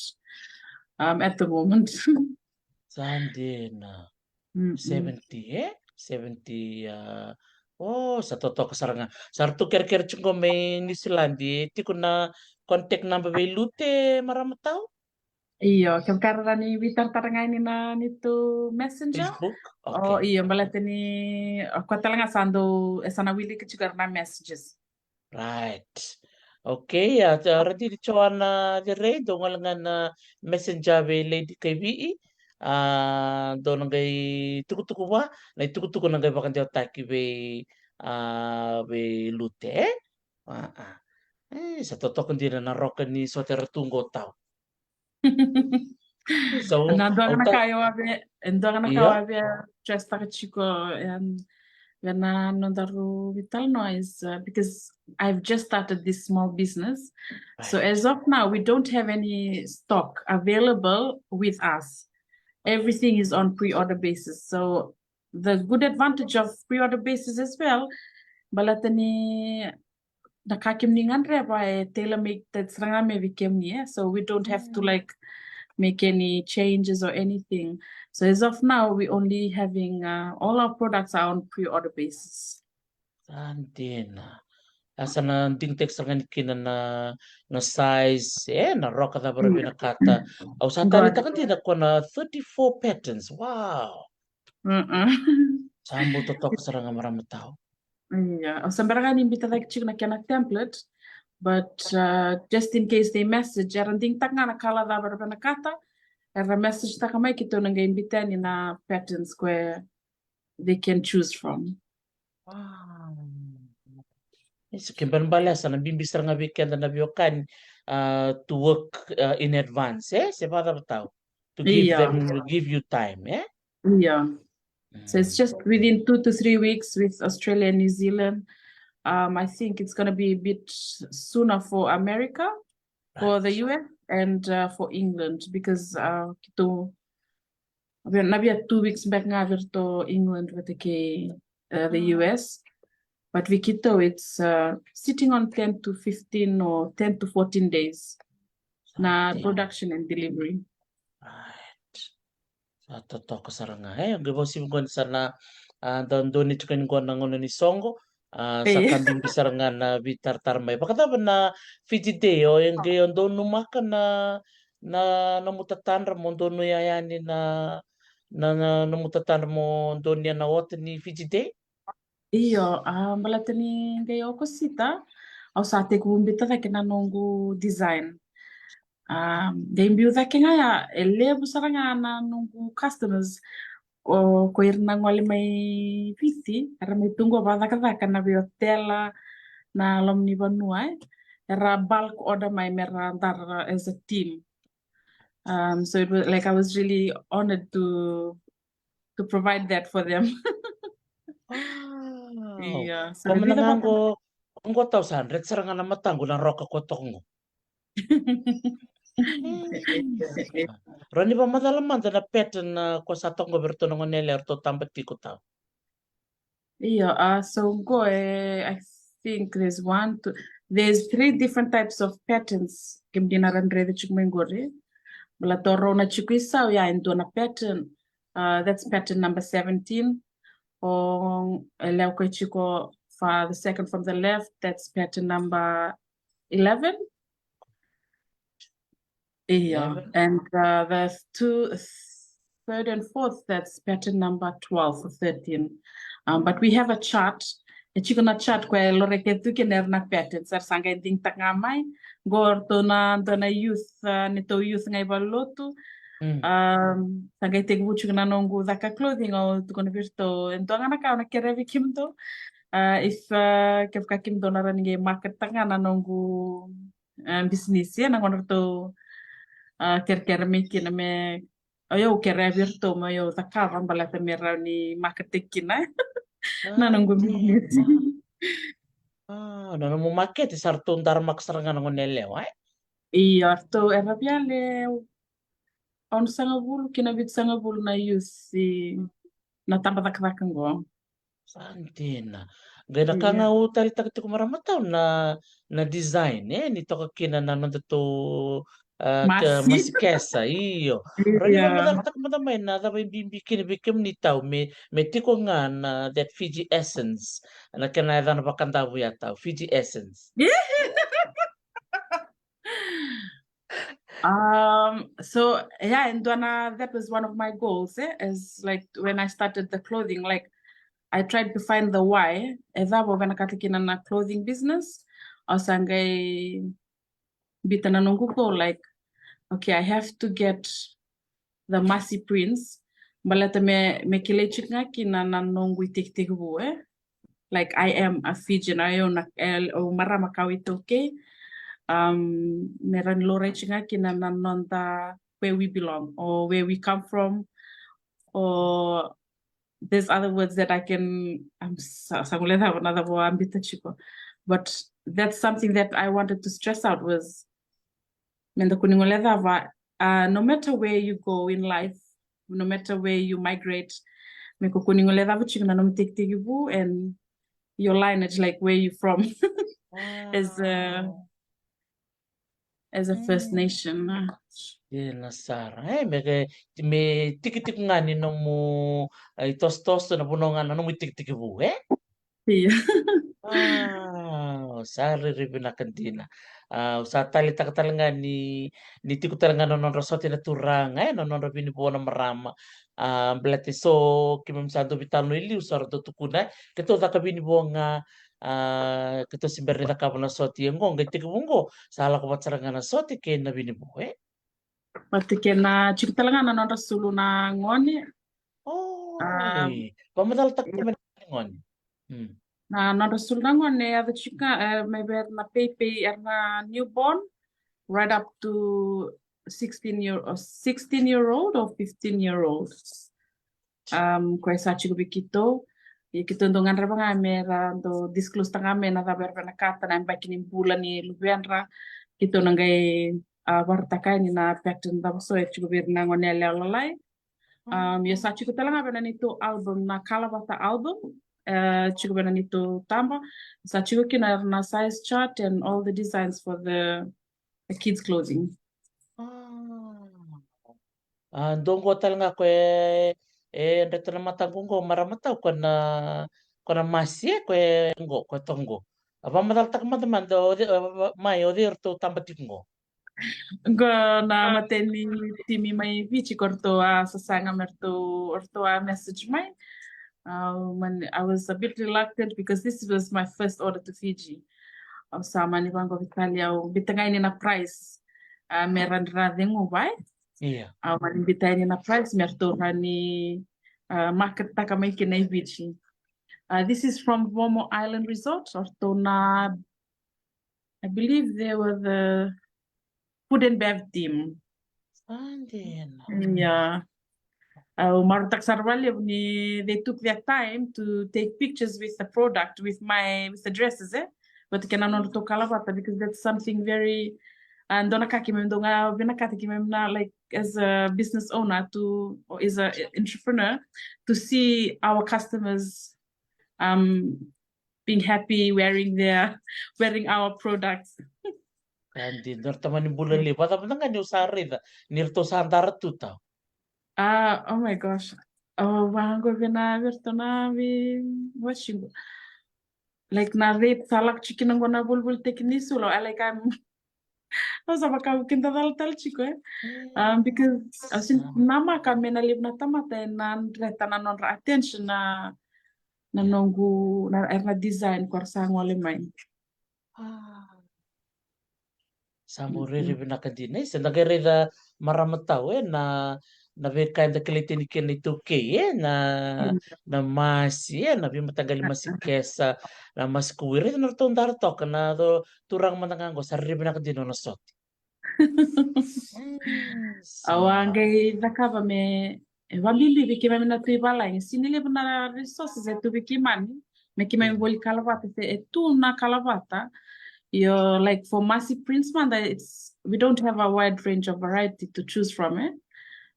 um, at the moment. Sa dina. Mm-mm. Seventy, e? Seventy, a, o, sa totoka sara ga. Sa ratou kerekere tiko qo mai Niusiladi, e tiko na contact number vei Lute, marama tau? Io, kevaka era ni veitaratara ga yani na neitou messenger. Facebook? O, okay. Io, baleta ni, o koya tale ga sa dau, e sa na wilika tiko era na messages. Right. Okay, a, a, ra didi Joana Cerei, dou gole ga na messenger vei Lady Kaivi'i. A, dou na qai tukutuku vua, na itukutuku na qai vakadewataki vei, a, vei Lute, e? A, a. E, sa totoka dina na roka ni sote era tu qo tau. So, na dua ga na ka au via, e dua ga na ka au via stress taka tiko, em, vei na nodaru veitalanoa is, uh, because I've just started this small business. So as of now, we don't have any stock available with us. Everything is on pre-order basis. So the good advantage of pre-order basis as well, baleta ni na ka kemuni gadreva e tailor made sara ga mai vei kemuni, e? So we don't have to, like, make any changes or anything. So as of now, we only having, uh, all our products are on pre-order basis. Sa dina. A, sa na digitaki sara ga ni kina na, na size, e, na roka cava ra vinakata. Au sa taleitaka dina ko na thirty-four patterns. Wow. Sa bau totoka sara ga, marama tau. Ia, au sa bera ga ni bita cake tiko na kena template, but, uh, just in case they message, era digitaka ga na kala cava era vinakata, era message taka mai, keitou na qai bita yani na patterns koya they can choose from. Wow. Isa, ke balebale sa na bibi sara ga vei keda na veiwekani, uh, to work, uh, in advance, e? Se vakacava tau? To give them, give you time, e? Ia. So it's just within two to three weeks with Australia and New Zealand. Um, I think it's gonna be a bit sooner for America, for the U S, and, uh, for England, because, uh, keitou, na via two weeks back ga vei ratou England vata kei, uh, the U S. But vei keitou, it's, uh, sitting on ten to fifteen or ten to fourteen days na production and delivery. Right. Sa totoka sara ga. E, qai vakasivia qo ni sa na, a, dau donate tiko yani qo na gauna ni soqo. A, sa ka bibi sara ga na veitaratara mai. Vakacava na Fiji Day, o e qai o donumaka na, na, na nomu tatadra mo donuya yani na, na, na, na nomu tatadra mo donuya na ota ni Fiji Day? Io, a, baleta ni qai Okosita, au sa tekivu bita cake na noqu design. A, qai biu cake ga ya, e levu sara ga na noqu customers, o, ko ira na gole mai Viti, era mai tu qo vakacakacaka na veiotela, na loma ni vanua, e. Era bulk order mai me ra dara as a team. Um, so it was, like, I was really honored to to provide that for them. Wow. Ia, so na vica vata qo, qo tau sa dredre sara ga na mataqu na roka ko toka qo. Rawa ni vakamacala mada na pattern, a, ko sa toka qo vei ratou na gone yalewa ratou taba tiko tau. Io, a, so qo e, I think there's one, two, there's three different types of patterns. Kemuni na raica tiko mai qori. Baleta o rau na tiko i sau ya e dua na pattern. Uh, that's pattern number seventeen. O e lewe koya tiko, for the second from the left, that's pattern number eleven. Io, and, uh, the two, third and fourth, that's pattern number twelve or thirteen. Um, but we have a chart E tiko na chart koya e loreke tu kina era na pattern, sa ra sa qai digitaka ga mai. Qo ratou na dua na youth, ah, neitou youth ga i valenilotu. Mm. Um, sa qai tekivu tiko na noqu caka clothing, au tukuna vei iratou, e dua ga na ka au na kerea vei kemudou. Ah, if, ah, kevaka kemudou na rawa ni qai market-taka ga na noqu, ah, business, ia na gauna ratou, ah, kerekere mai kina me, o yau kerea vei iratou me yau cakava baleta me rawa ni market-taki kina na noqu business. Ah, na nomu makete sa ratou daramaka sara ga na gone yalewa, e? Io, ratou era via le onosagavulu ki na vitusagavulu na youth i na taba cakacaka qo. Sa dina. Qai na ka ga au taleitaka tiko marama tau na, na design, e, ni toka kina na nodatou, ah, masi kesa, io. Rawa ni vakamacalataka mada mai na cava e bibi kina vei kemuni tau me, me tiko ga na that Fiji essence, na kena yacana vakadavu ya tau, Fiji essence. Um, so yeah, and then, uh, that was one of my goals, eh, is like when I started the clothing, like, I tried to find the why. E cava au vinakata kina na clothing business, au sa qai biuta na noqu goal, like, okay, I have to get the masi prints, baleta me, me kilai tiko ga kina na noqu itekitekivu, e? Like, I am a Fijian, au na, e, au marama ka au iTaukei. Um, me rawa ni laurai tiko ga kina na noda where we belong or where we come from, or there's other words that I can, I'm sa, sa qai lai cava na cava au a biuta tiko. But that's something that I wanted to stress out was, me da kua ni guilecava, uh, no matter where you go in life, no matter where you migrate, me kua ni guilecava tiko na nomu itekitekivu and your lineage, like, where you from as a, as a First Nation. Dina sara, e, me ke, me tikitiki ga ni nomu, e, itosotoso na vanua ga na nomu itekitekivu, e? Io. Wow, sa rairai vinaka dina. Ah, au sa taleitaka tale ga ni, ni tiko tale ga na nodra sote na turaga, e, na nodra vinivo na marama. Ah, baleta eso keimami sa dau veitalanoa i liu, sa ra dau tukuna, e, keitou caka vinivo ga, ah, keitou se bera ni cakava na sote, ia qo qai tekivu qo sa lako vata sara ga na sote kei na vinivo, e? Vata kei na, tiko tale ga na nodra sulu na gone. Oi. Um, vakamacalataka mai na gone. Mm. Na nodra sulu na gone, e yaco tiko ga, e, mai vei ira na peipei, era na newborn, right up to sixteen year, or sixteen year old or fifteen year old. Um, koya sa tiko vei keitou. Ia keitou dau gadreva ga me ra dau disclose-taka ga mai na cava era vinakata, na yabaki ni bula ni luvedra. Keitou na qai, ah, vakaraitaka yani na pattern cava so e tiko vei ira na gone yalewa lalai. Um, ia sa tiko tale ga vei na neitou album, na Kalavata album, e, tiko vei na neitou taba. Sa tiko kina na size chart and all the designs for the, the kids clothing. Ah. Ah, dua qo tale ga ko e, e dreta na mataqu qo marama tau, ko na, ko na masi, e, ko e qo, ko e toqo. A vakamacalataka mada mada o cei, a, va-, mai o cei ratou taba tiko qo. Qo na mateni timi mai Viti, ko ratou a sasaga me ratou, ratou a message mai. Au mani, I was a bit reluctant because this was my first order to Fiji. Au sa mani vaqo vei tale, au biuta ga yani na price, ah, me rawa ni ra cegu, va? Ia. Au mani biuta yani na price me ratou rawa ni, ah, market-taka mai kina i Viti. Ah, this is from Vomo Island Resort, o ratou na, I believe they were the food and bev team. Sa dina. Ia. Au marautaka sara vakalevu ni they took their time to take pictures with the product, with my, with the dresses, e? Vata kei na nodratou kalavata, because that's something very, ah, dua na ka keimami dau vinakata, keimami na, like, as a business owner to, or as a entrepreneur, to see our customers, um, being happy wearing their, wearing our products. Sa dina, dua na tamani bula levu. Vakacava mada ga niu sa raica ni ratou sa dara tu tau? Ah, oh my gosh. Au vaqo vei na, vei iratou na veiwatch qo. Like, na rate sa lako tiko kina qo na volivolitaki ni sulu. I, like, I'm, au sa vaka au kidacala tale tiko, e. Um, because au sega ni namaka me na levu na tamata e na dreta na nodra attention na na noqu, na, era na design ko ra sa gole mai. Ah. Sa mo rere vinaka dina, e? Se da qai raica, marama tau, e, na, na veika eda kilai tani kina na iTaukei, e, na, na masi, e, na veimataqali masi kesa, na masi kuwi, raica na ratou dara toka, na turaga mada ga qo, sa rere vinaka dina na sote. Mm, au a qai cakava me, e, vabibi vei keimami na Tui Valagi. Sega ni levu na resources e tu vei keimami me keimami voli kalavata, se e tu na kalavata. Io, like, for masi prints mada, it's, we don't have a wide range of variety to choose from, e?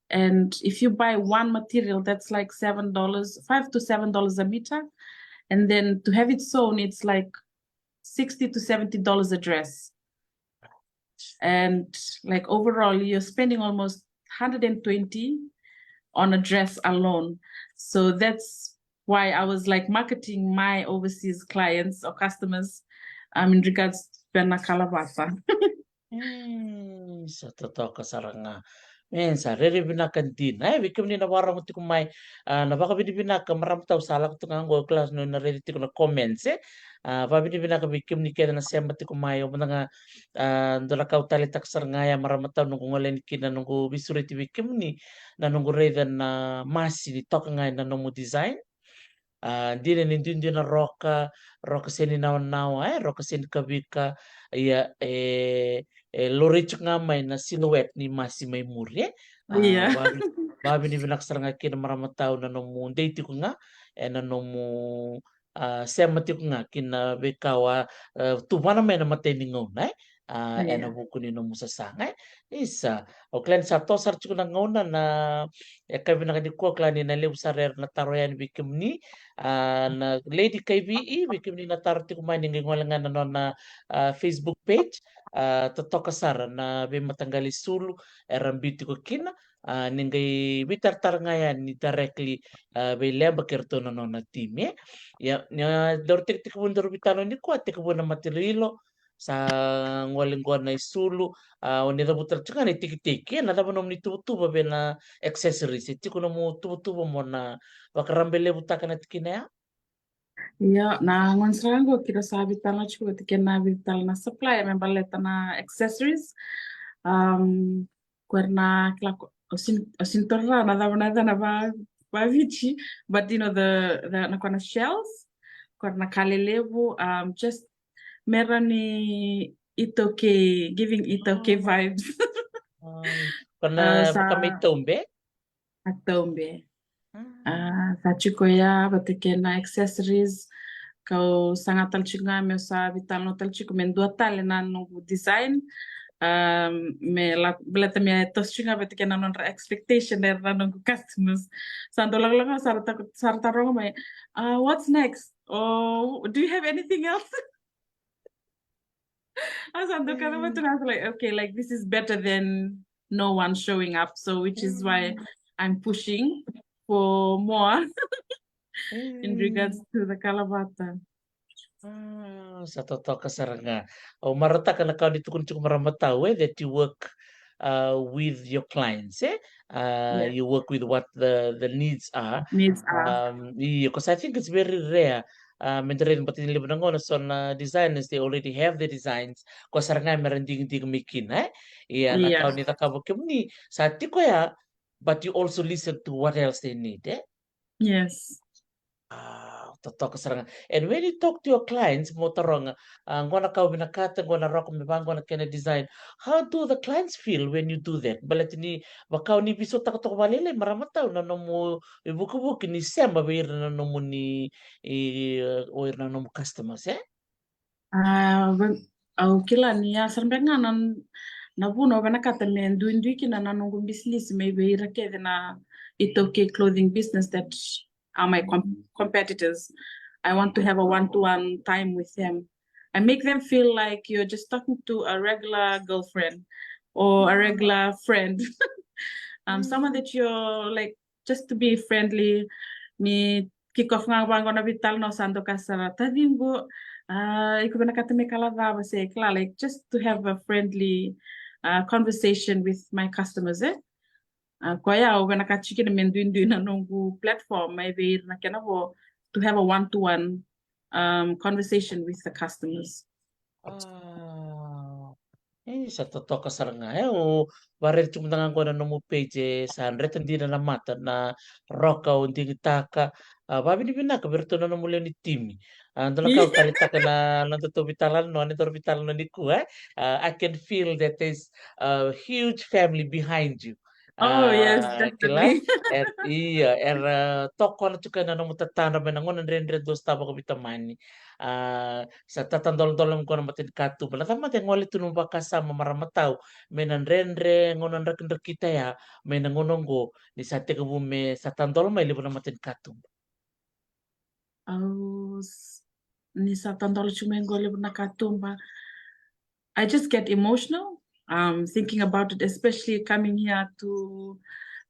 And if you buy one material, that's like seven dollars, five to seven dollars a meter. And then to have it sewn, it's like sixty to seventy dollars a dress. And, like, overall, you're spending almost hundred and twenty on a dress alone. So that's why I was, like, marketing my overseas clients or customers, um, in regards to na kalavata. Mm, sa totoka sara ga. E, sa rere vinaka dina, e, vei kemuni na vakarorogo tiko mai, a, na vakavinavinaka, marama tau, sa lako tu ga qo, kila ni na raica tiko na comments, e. A, vakavinavinaka vei kemuni kece na sema tiko mai, au mada ga, a, dua na ka au taleitaka sara ga ya, marama tau, noqu gole yani kina, noqu veisureti vei kemuni, na noqu raica na masi ni toka ga ena nomu design. A, dina ni duidui na roka, roka sega ni nawanawa, e, roka sega ni kavika, ia, e, e laurai tiko ga mai na silhouette ni masi mai muri, e. A, ia, vavi-, vakavinavinaka sara ga kina, marama tau, na nomu dei tiko ga, e, na nomu, a, sema tiko ga kina veika au a, e, tuvana mai na imatai ni gauna, e. A, ena, ia, vuku ni nomu sasaga, e. Isa, au kila ni sa toso sara tiko na gauna, na, e, ka vinaka nikua, au kila ni na levu sara era na taro yani vei kemuni. A, na Lady Kaivi'i, vei kemuni na taro tiko mai, ni qai gole ga na nona, a, Facebook page. A, totoka sara na veimataqali sulu era biu tiko kina. A, ni qai veitaratara ga yani directly, a, vei Leba kei ratou na nona team, e. Ia, ni a daru tekitekivu daru veitalanoa nikua, tekivu na material, sa gole qo na isulu, a, o ni cavuta tiko ga na itekiteki, e, na cava nomuni tuvatuva vei na accessories, e tiko nomu tuvatuva mo na vakarabailevutaka na tikina ya? Io, na gauna sara ga qo keirau sa veitalanoa tiko vata kei na vica tale na supplier me baleta na accessories. Um, ko ira na, kila ko, o sin, o sin tora na cava na yacana va, va Viti, but, you know, the, the, na, ko na shells, ko ira na ka lelevu, um, just me ra ni iTaukei, giving iTaukei vibes. Ai, ko na, a, sa vaka me iTaube? A, taube. Mm. A, sa tiko ya vata kei na accessories, kau saga tale tiko ga meu sa veitalanoa tale tiko me dua tale na noqu design. Um, me la, baleta me toso tiko ga vata kei na nodra expectation era na noqu customers. Sa dau lakolako, sa ra ta, sa ra taroga mai, uh, what's next? Or do you have anything else? I was on the kind of, mm, I was like, okay, like, this is better than no one showing up. So, which is why, mm, I'm pushing for more in, mm, regards to the kalavata. Ah, sa totoka sara ga. Au marautaka na ka o ni tukuna tiko, marama tau, e, that you work, uh, with your clients, e? Uh, yeah, you work with what the, the needs are. Needs are. Um, io, 'cause I think it's very rare. Uh, me da raica, baleta ni levu na gauna so na designers, they already have the designs. Ko sara ga me ra digidigi mai kina, e? Ia, na, yeah, ka o ni cakava kemuni, sa tiko ya, but you also listen to what else they need, e? Yes. Ah, totoka sara ga. And when you talk to your clients, mo taroga, ah, qo na ka au vinakata, qo na roka me vaqo na kena design. How do the clients feel when you do that? Baleta ni vaka o ni veisautaka toka vakalailai, marama tau, na nomu ivukivuki ni sema vei ira na nomuni, i, o ira na nomu customers, e? A, va-, au kila ni a sara beka ga na, na vuna au vinakata me duidui kina na noqu bisinisi mai vei ira kece na iTaukei clothing business that are my com-, competitors. I want to have a one-to-one time with them. I make them feel like you're just talking to a regular girlfriend or a regular friend. Um, someone that you're, like, just to be friendly. Ni kick off ga vaqo na veitalanoa, sa doka sara, taciqu, a, iko vinakata me kala cava, se kila, like, just to have a friendly, uh, conversation with my customers, e? A, koya au vinakata tiko kina me duidui na noqu platform mai vei ira na kena vo, to have a one-to-one, um, conversation with the customers. Ah, e, sa totoka sara ga. E, o varere tu mada ga qo na nomu page, e sa dreta dina na mata na roka o digitaka. A, vavinavinaka vei ratou na nomu lewe ni timi. A, dua na ka au taleitaka na nodatou veitalanoa, ni daru veitalanoa nikua, e. A, I can feel that there's a huge family behind you. Oh, yes, A, kila, definitely. er, ia, era tokona tiko na nomu tatadra mai na gauna dredre dou sa vakaveitamani. A, sa tatadolodolo mai qo na matanikatuba. Na cava mada e gole tu nomu vakasama, marama tau, mai na dredre, gauna drakidrakita ya, mai na gauna oqo, ni sa tekivu me sa tadola mai levu na matanikatuba? Au s-, ni sa tadola tiko mai qo levu na katuba. I just get emotional, um, thinking about it, especially coming here to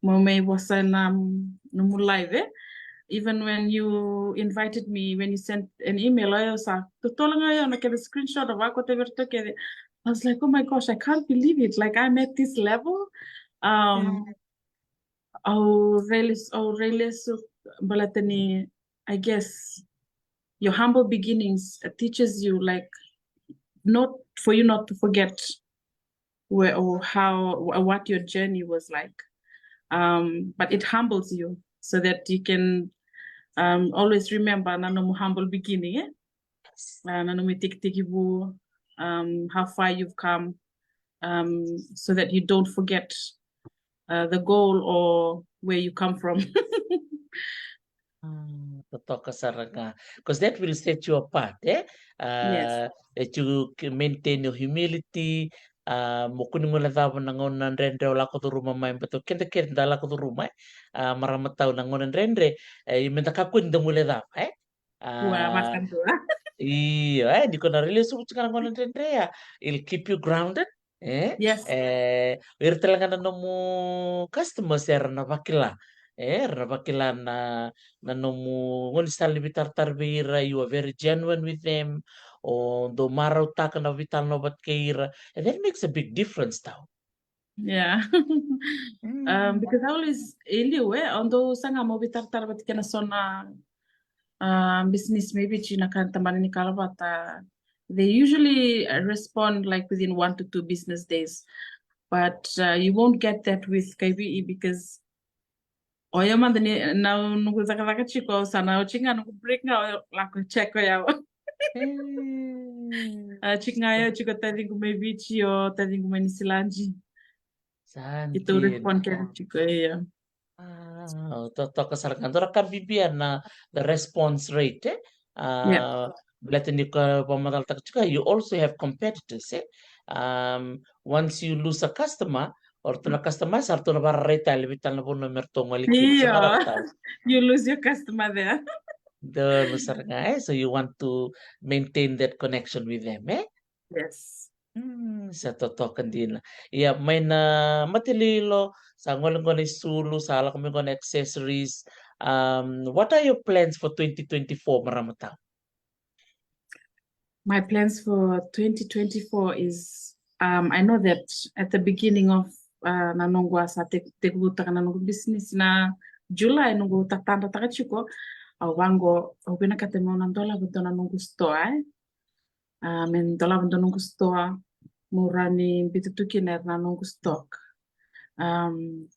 mo mai vosa na nomu live, e. Even when you invited me, when you sent an email, au sa totolo ga au na kena screenshot of ako te verto kede. I was like, "Oh my gosh, I can't believe it. Like, I'm at this level." Um, au railesu, au railesu baleta ni, I guess, your humble beginnings, uh, teaches you, like, not for you not to forget where or how wh- what your journey was like. Um, but it humbles you so that you can, um, always remember na nomu humble beginning, e? Uh, na nomu itekitekivu, um, how far you've come, um, so that you don't forget, uh, the goal or where you come from. Mm, totoka sara ga. Because that will set you apart, e? Yes. Uh, that you can maintain your humility. Uh, mo kua ni guilecava na gauna dredre o lako curuma mai, baleta o keda kece da lako curuma, e? Uh, marama tau, na gauna dredre, e, meda kakua ni da guilecava, e? Io, e, ni ko na railesuvu tiko ga na gauna dredre ya, it'll keep you grounded, e? Yes. E, o ira tale ga na nomu customers era na vakila, e, era na vakila na, na nomu gaunisala ni veitaratara vei ira, you are very genuine with them, o dou marautaka na veitalanoa vata kei ira, and that makes a big difference, tau. Yeah. Um, because I always, e liu, e, o dou saga mo veitaratara vata kei na so na, um, business, maybe, tiko na ka tabana ni kalavata, they usually, uh, respond, like, within one to two business days. But, uh, you won't get that with Kaivi'i because o yau mada ni na noqu cakacaka tiko, sa na oti ga noqu break ga, o yau lako check o yau. A, tiko ga o yau, tiko taciqu mai Viti, o taciqu mai Niusiladi. Sa dina. Keitou respond kece tiko, io. A, totoka sara ga. Dua na ka bibi ya na the response rate, e? A, baleta ni ko vakamacalataka tiko, you also have competitors, e? Um, once you lose a customer, o ratou na customer, sa ratou na vakararai tale vei tale na vanua me ratou gole kina. Io. You lose your customer there. Donu sara ga, e? So you want to maintain that connection with them, e? Yes. Mm, sa totoka dina. Ia, mai na mataililo, sa gole qo na isulu, sa lako mai qo na accessories. Um, what are your plans for twenty twenty-four, marama tau? My plans for twenty twenty-four is, um, I know that at the beginning of, uh, na noqu a sa tek-, tekivutaka na noqu business na July, noqu tatadrataka tiko, au vaqo, au vinakata meu na dolava dua na noqu store, e? A, me dolava dua noqu store, meu rawa ni biuta tu kina era na noqu stock. Um,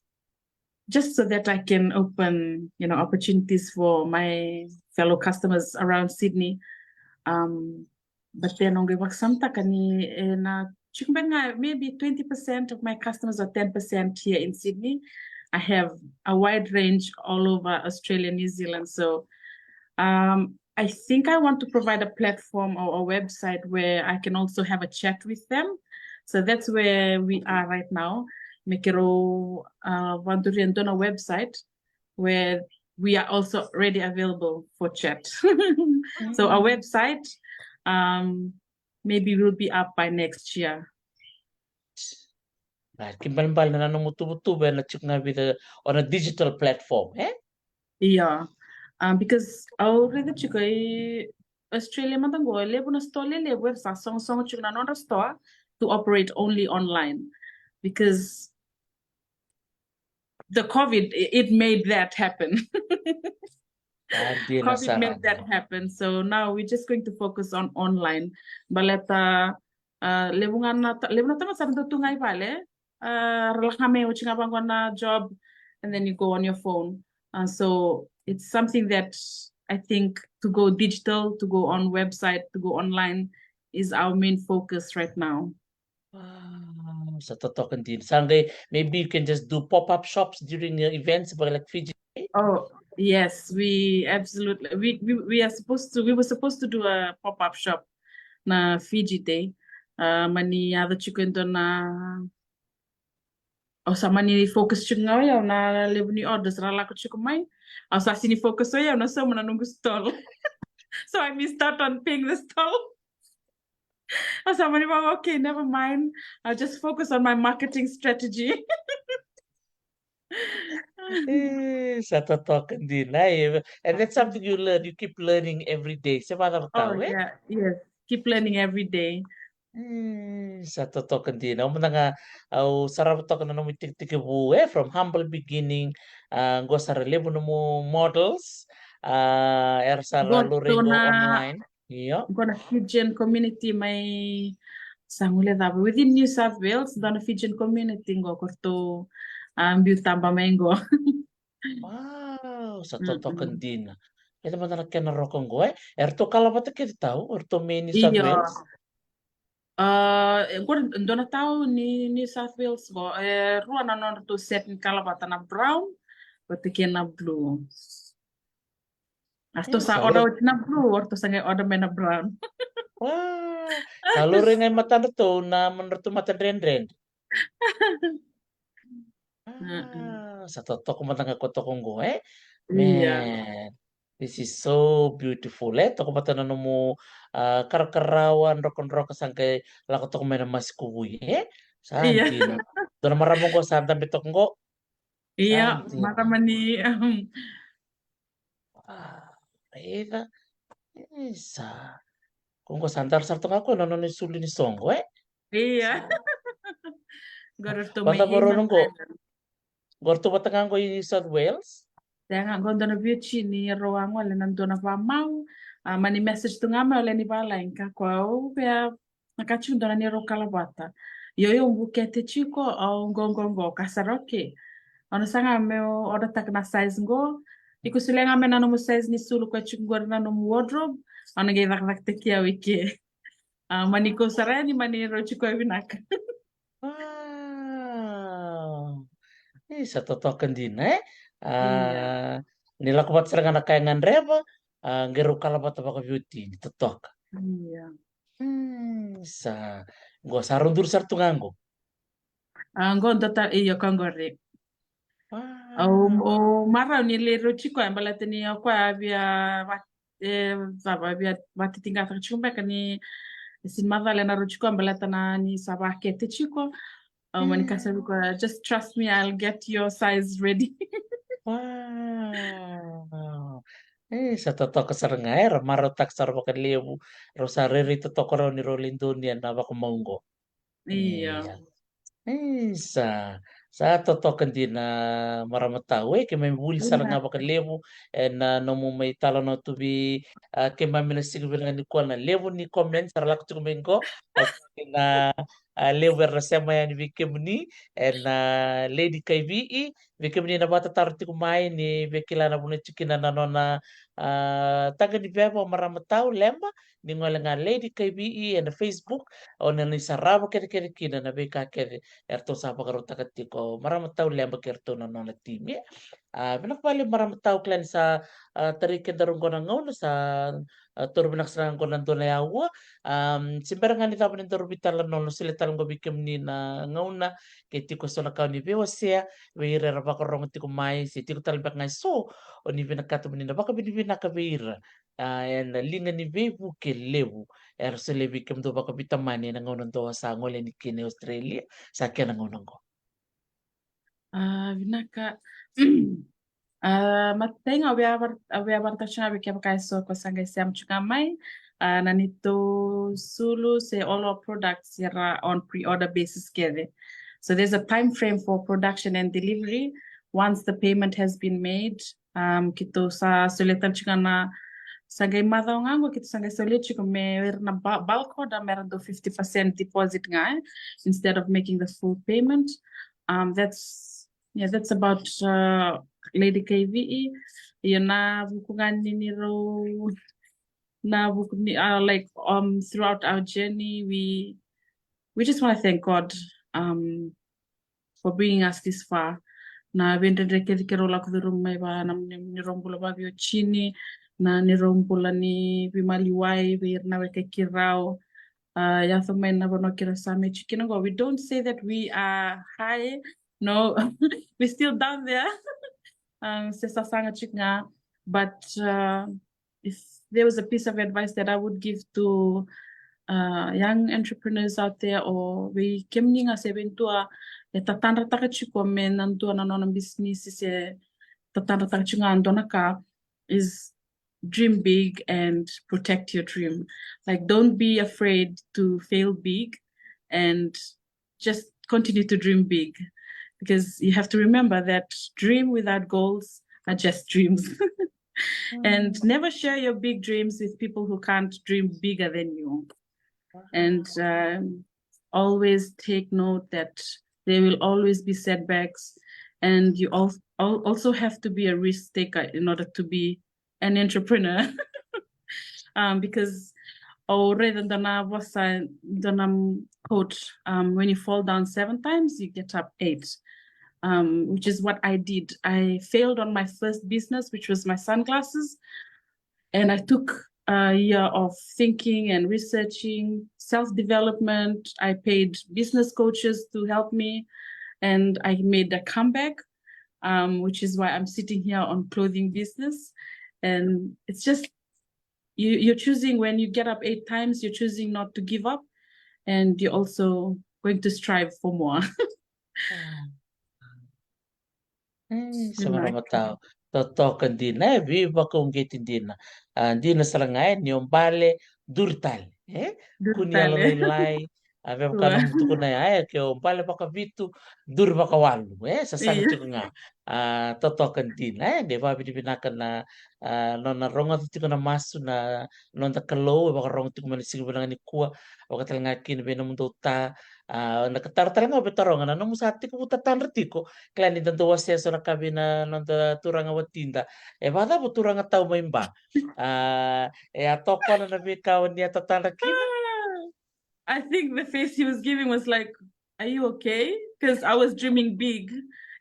just so that I can open, you know, opportunities for my fellow customers around Sydney. Um, but then au qai vakasamataka ni, e, na tiko beka ga, maybe twenty percent of my customers or ten percent here in Sydney. I have a wide range all over Australia, New Zealand. So, um, I think I want to provide a platform or a website where I can also have a chat with them. So that's where we are right now. Me keirau, uh, vakaduria e dua na website where we are also already available for chat. So our website, um, maybe will be up by next year. Right. Kena ibalebale na nomu tuvatuva ena tiko ga vei ira on a digital platform, e? Ia. Um, because au raica tiko e Australia mada qo, e levu na store lelevu era sa sogosogo tiko na nodra store to operate only online. Because the COVID, i-, it made that happen. COVID made that happen. So now we're just going to focus on online. Baleta, uh, levu ga na ta-, levu na tamata sa dau tu ga i vale. Uh, ra lako mai, oti ga vaqo na job, and then you go on your phone. Uh, so it's something that I think to go digital, to go on website, to go online is our main focus right now. Wow, sa totoka dina. Sa qai, maybe you can just do pop-up shops during your events, but like Fiji Day. Oh, yes, we absolutely, we, we, we are supposed to, we were supposed to do a pop-up shop na Fiji Day. Uh, mani yaco tiko e dua na, au sa mani focus tiko ga o yau na levu ni orders ra lako tiko mai. Au sa sini focus o yau na sauma na noqu stall. So I missed out on paying the stall. Au sa mani vaka, okay, never mind. I'll just focus on my marketing strategy. Eh, sa totoka dina, eh. And that's something you learn, you keep learning every day. Se vacava tau, eh? Yeah, yes. Keep learning every day. Eh, sa totoka dina. Au mada ga, au sarava toka na nomu itekitekivu, eh, from humble beginning. Ah, qo sa ra levu nomu models. Ah, era sa ra laurai qo online. Io. Qo na Fijian community mai, sa gole cava, within New South Wales, dua na Fijian community qo ko ratou, ah, biu taba mai qo. Wow, sa totoka dina. Eda mada na kena roka qo, eh? Eratou kala vata kece tau, eratou mai New South Wales? Ah, e qo dua na tau ni New South Wales qo, e rua na nodratou set ni kala vata, na brown vata kei na blue. Eratou sa order oti na blue, eratou sa qai order mai na brown. Wow. Sa laurai ga i matadratou na nodratou mata dredredre. Ah, sa totoka mada ga ko toka qo, eh? Man, this is so beautiful, eh? Toka vata na nomu, ah, karakarawa, drokadroka, sa qai lako toka mai na masi kuvui, eh? Sa dina. Dua na marama qo sa dabe toka qo. Ia, marama ni, um, Ah, ira. Isa. Ko qo sa dara sara toka ko na nona isulu ni soqo, eh? Ia. Qo ratou mai Hamilton. Qo ratou vata ga qo i New South Wales. Sega, qo dua na viotini e rau a gole na dua na vamau. Ah, mani message tu ga mai o lewe ni valagi ka ko au via na ka tiko dua na neirau kala vata. Io, io, bukete tiko, au qo, qo, qo, ka sara, okay. Au na saga meu order taka na size qo. Iko solia ga mai na nomu size ni sulu ko e tiko qori na nomu wardrobe. Au na qai cakacakataki au i ke. Ah, mani ko sara yani, mani rau tiko e vinaka. Wow. Eh, sa totoka dina, eh? Ah, ni lako vata sara ga na ka e gadreva, ah, qai rau kala vata vakaviotini, totoka. Ia. Hmm, sa, qo sa rau duri sara tu ga qo. Ah, qo dua tau, io, ka qori. Wow. Au, au marau ni lai rauti koya, baleta ni o koya a via va-, e, cava, a via vatitiqataka tiko beka ni sini macala ena rauti koya, baleta na ni sa vakete tiko. Au mani kaya vei koya, just trust me, I'll get your size ready. Wow. E, sa totoka sara ga, era marautaka sara vakalevu, rau sa rairai totoka rawa ni rau lai donuya na vakamau qo. Ia. Isa, sa totoka dina marama tau, e, keimami vuli sara ga vakalevu ena nomu mai talanoa tu vei, a, keimami na siga vinaka nikua, na levu ni comments era lako tiko mai qo, na, a, levu era na sema yani vei kemuni, ena, a, Lady Kaivi'i, vei kemuni na vakatataro tiko mai ni via kila na vanua e tiko kina na nona, a, taqa ni veva o marama tau Leba, ni gole ga Lady Kaivi'i ena Facebook, o na ni sarava kecekece kina na veika kece eratou sa vakarautaka tiko o marama tau Leba kei ratou na nona timi. A, vinaka vakalevu marama tau, kila ni sa, a, tarai kedaru qo na gauna, sa, a, toro vinaka sara ga qo na dua na aua. Am, se bera ga ni cava ni daru veitalanoa, au na solia tale qo vei kemuni na gauna, ke tiko eso na ka o ni veiwasea vei ira era vakarogo tiko mai, se tiko tale beka ga eso o ni vinakata mo ni na vakavinavinaka vei ira, a, ena liga ni veivuke levu era solia vei kemudou vakaveitamani ena gauna dou a sa gole yani kina e Australia, sa kena gauna qo. A, vinaka. A, matai ga au via var-, au via vakaraitaka tiko ga vei kevaka eso ko sa qai sema tiko ga mai, a, na neitou sulu se all our products era on pre-order basis kece. So there's a time frame for production and delivery. Once the payment has been made, Um, keitou sa solia tale tiko ga na, sa qai macawa ga qo keitou sa qai solia tiko me ira na bu-, bulk order me ra dau fifty percent deposit ga, eh, instead of making the full payment. Um, that's, yeah, that's about, uh, Lady Kaivi'i. Io, na vuku ga ni, ni rau, na vuku ni, uh, like, um, throughout our journey, we, we just wanna thank God, um, for bringing us this far. Na veidredre kece keirau lako curuma mai vua, na ni, ni rau bula vaveiwatini, na ni rau bula ni veimaliwai vei ira na weka i keirau. Uh, yaco mai na vanua keirau sa mai tiko kina qo. We don't say that we are high. No, we're still down there. Um, se sasaga tiko ga. But, uh, if there was a piece of advice that I would give to, uh, young entrepreneurs out there, or vei kemuni ga se vei dua e tatadrataka tiko me na dua na nona bisinisi se tatadrataka tiko ga dua na ka, is dream big and protect your dream. Like, don't be afraid to fail big and just continue to dream big, because you have to remember that dream without goals are just dreams. And never share your big dreams with people who can't dream bigger than you. And, um, always take note that there will always be setbacks, and you al-, al-, also have to be a risk taker in order to be an entrepreneur. Um, because au raica dua na vosa, dua na quote, um, when you fall down seven times, you get up eight, um, which is what I did. I failed on my first business, which was my sunglasses. And I took a year of thinking and researching, self-development. I paid business coaches to help me, and I made a comeback, um, which is why I'm sitting here on clothing business. And it's just, you, you're choosing, when you get up eight times, you're choosing not to give up, and you're also going to strive for more. Sa marama tau. Totoka dina, e, veivakauqeti dina. A, dina sara ga, e, ni o bale, duri tale, e? Kua ni yalolailai. A, vevaka na nomu tukuna ya, e, ke o bale vakavitu, duri vakawalu, e? Sasaga tiko ga. A, totoka dina, e? De vakavinavinaka na, a, nona rogoca tiko na masu na noda Kalou, e vakarogo tiko mai na siga vinaka nikua, vaka tale ga kina vei nomudou ta, a, na ka taro tale ga au via taroga, na nomu sa tekivu tatadra tiko, kila ni da dau wasea so na ka vei na noda turaga watida. E vakacava turaga tau mai Ba? A, e a tokona na veika o ni a tatadra kina? I think the face he was giving was like, "Are you okay?" Because I was dreaming big.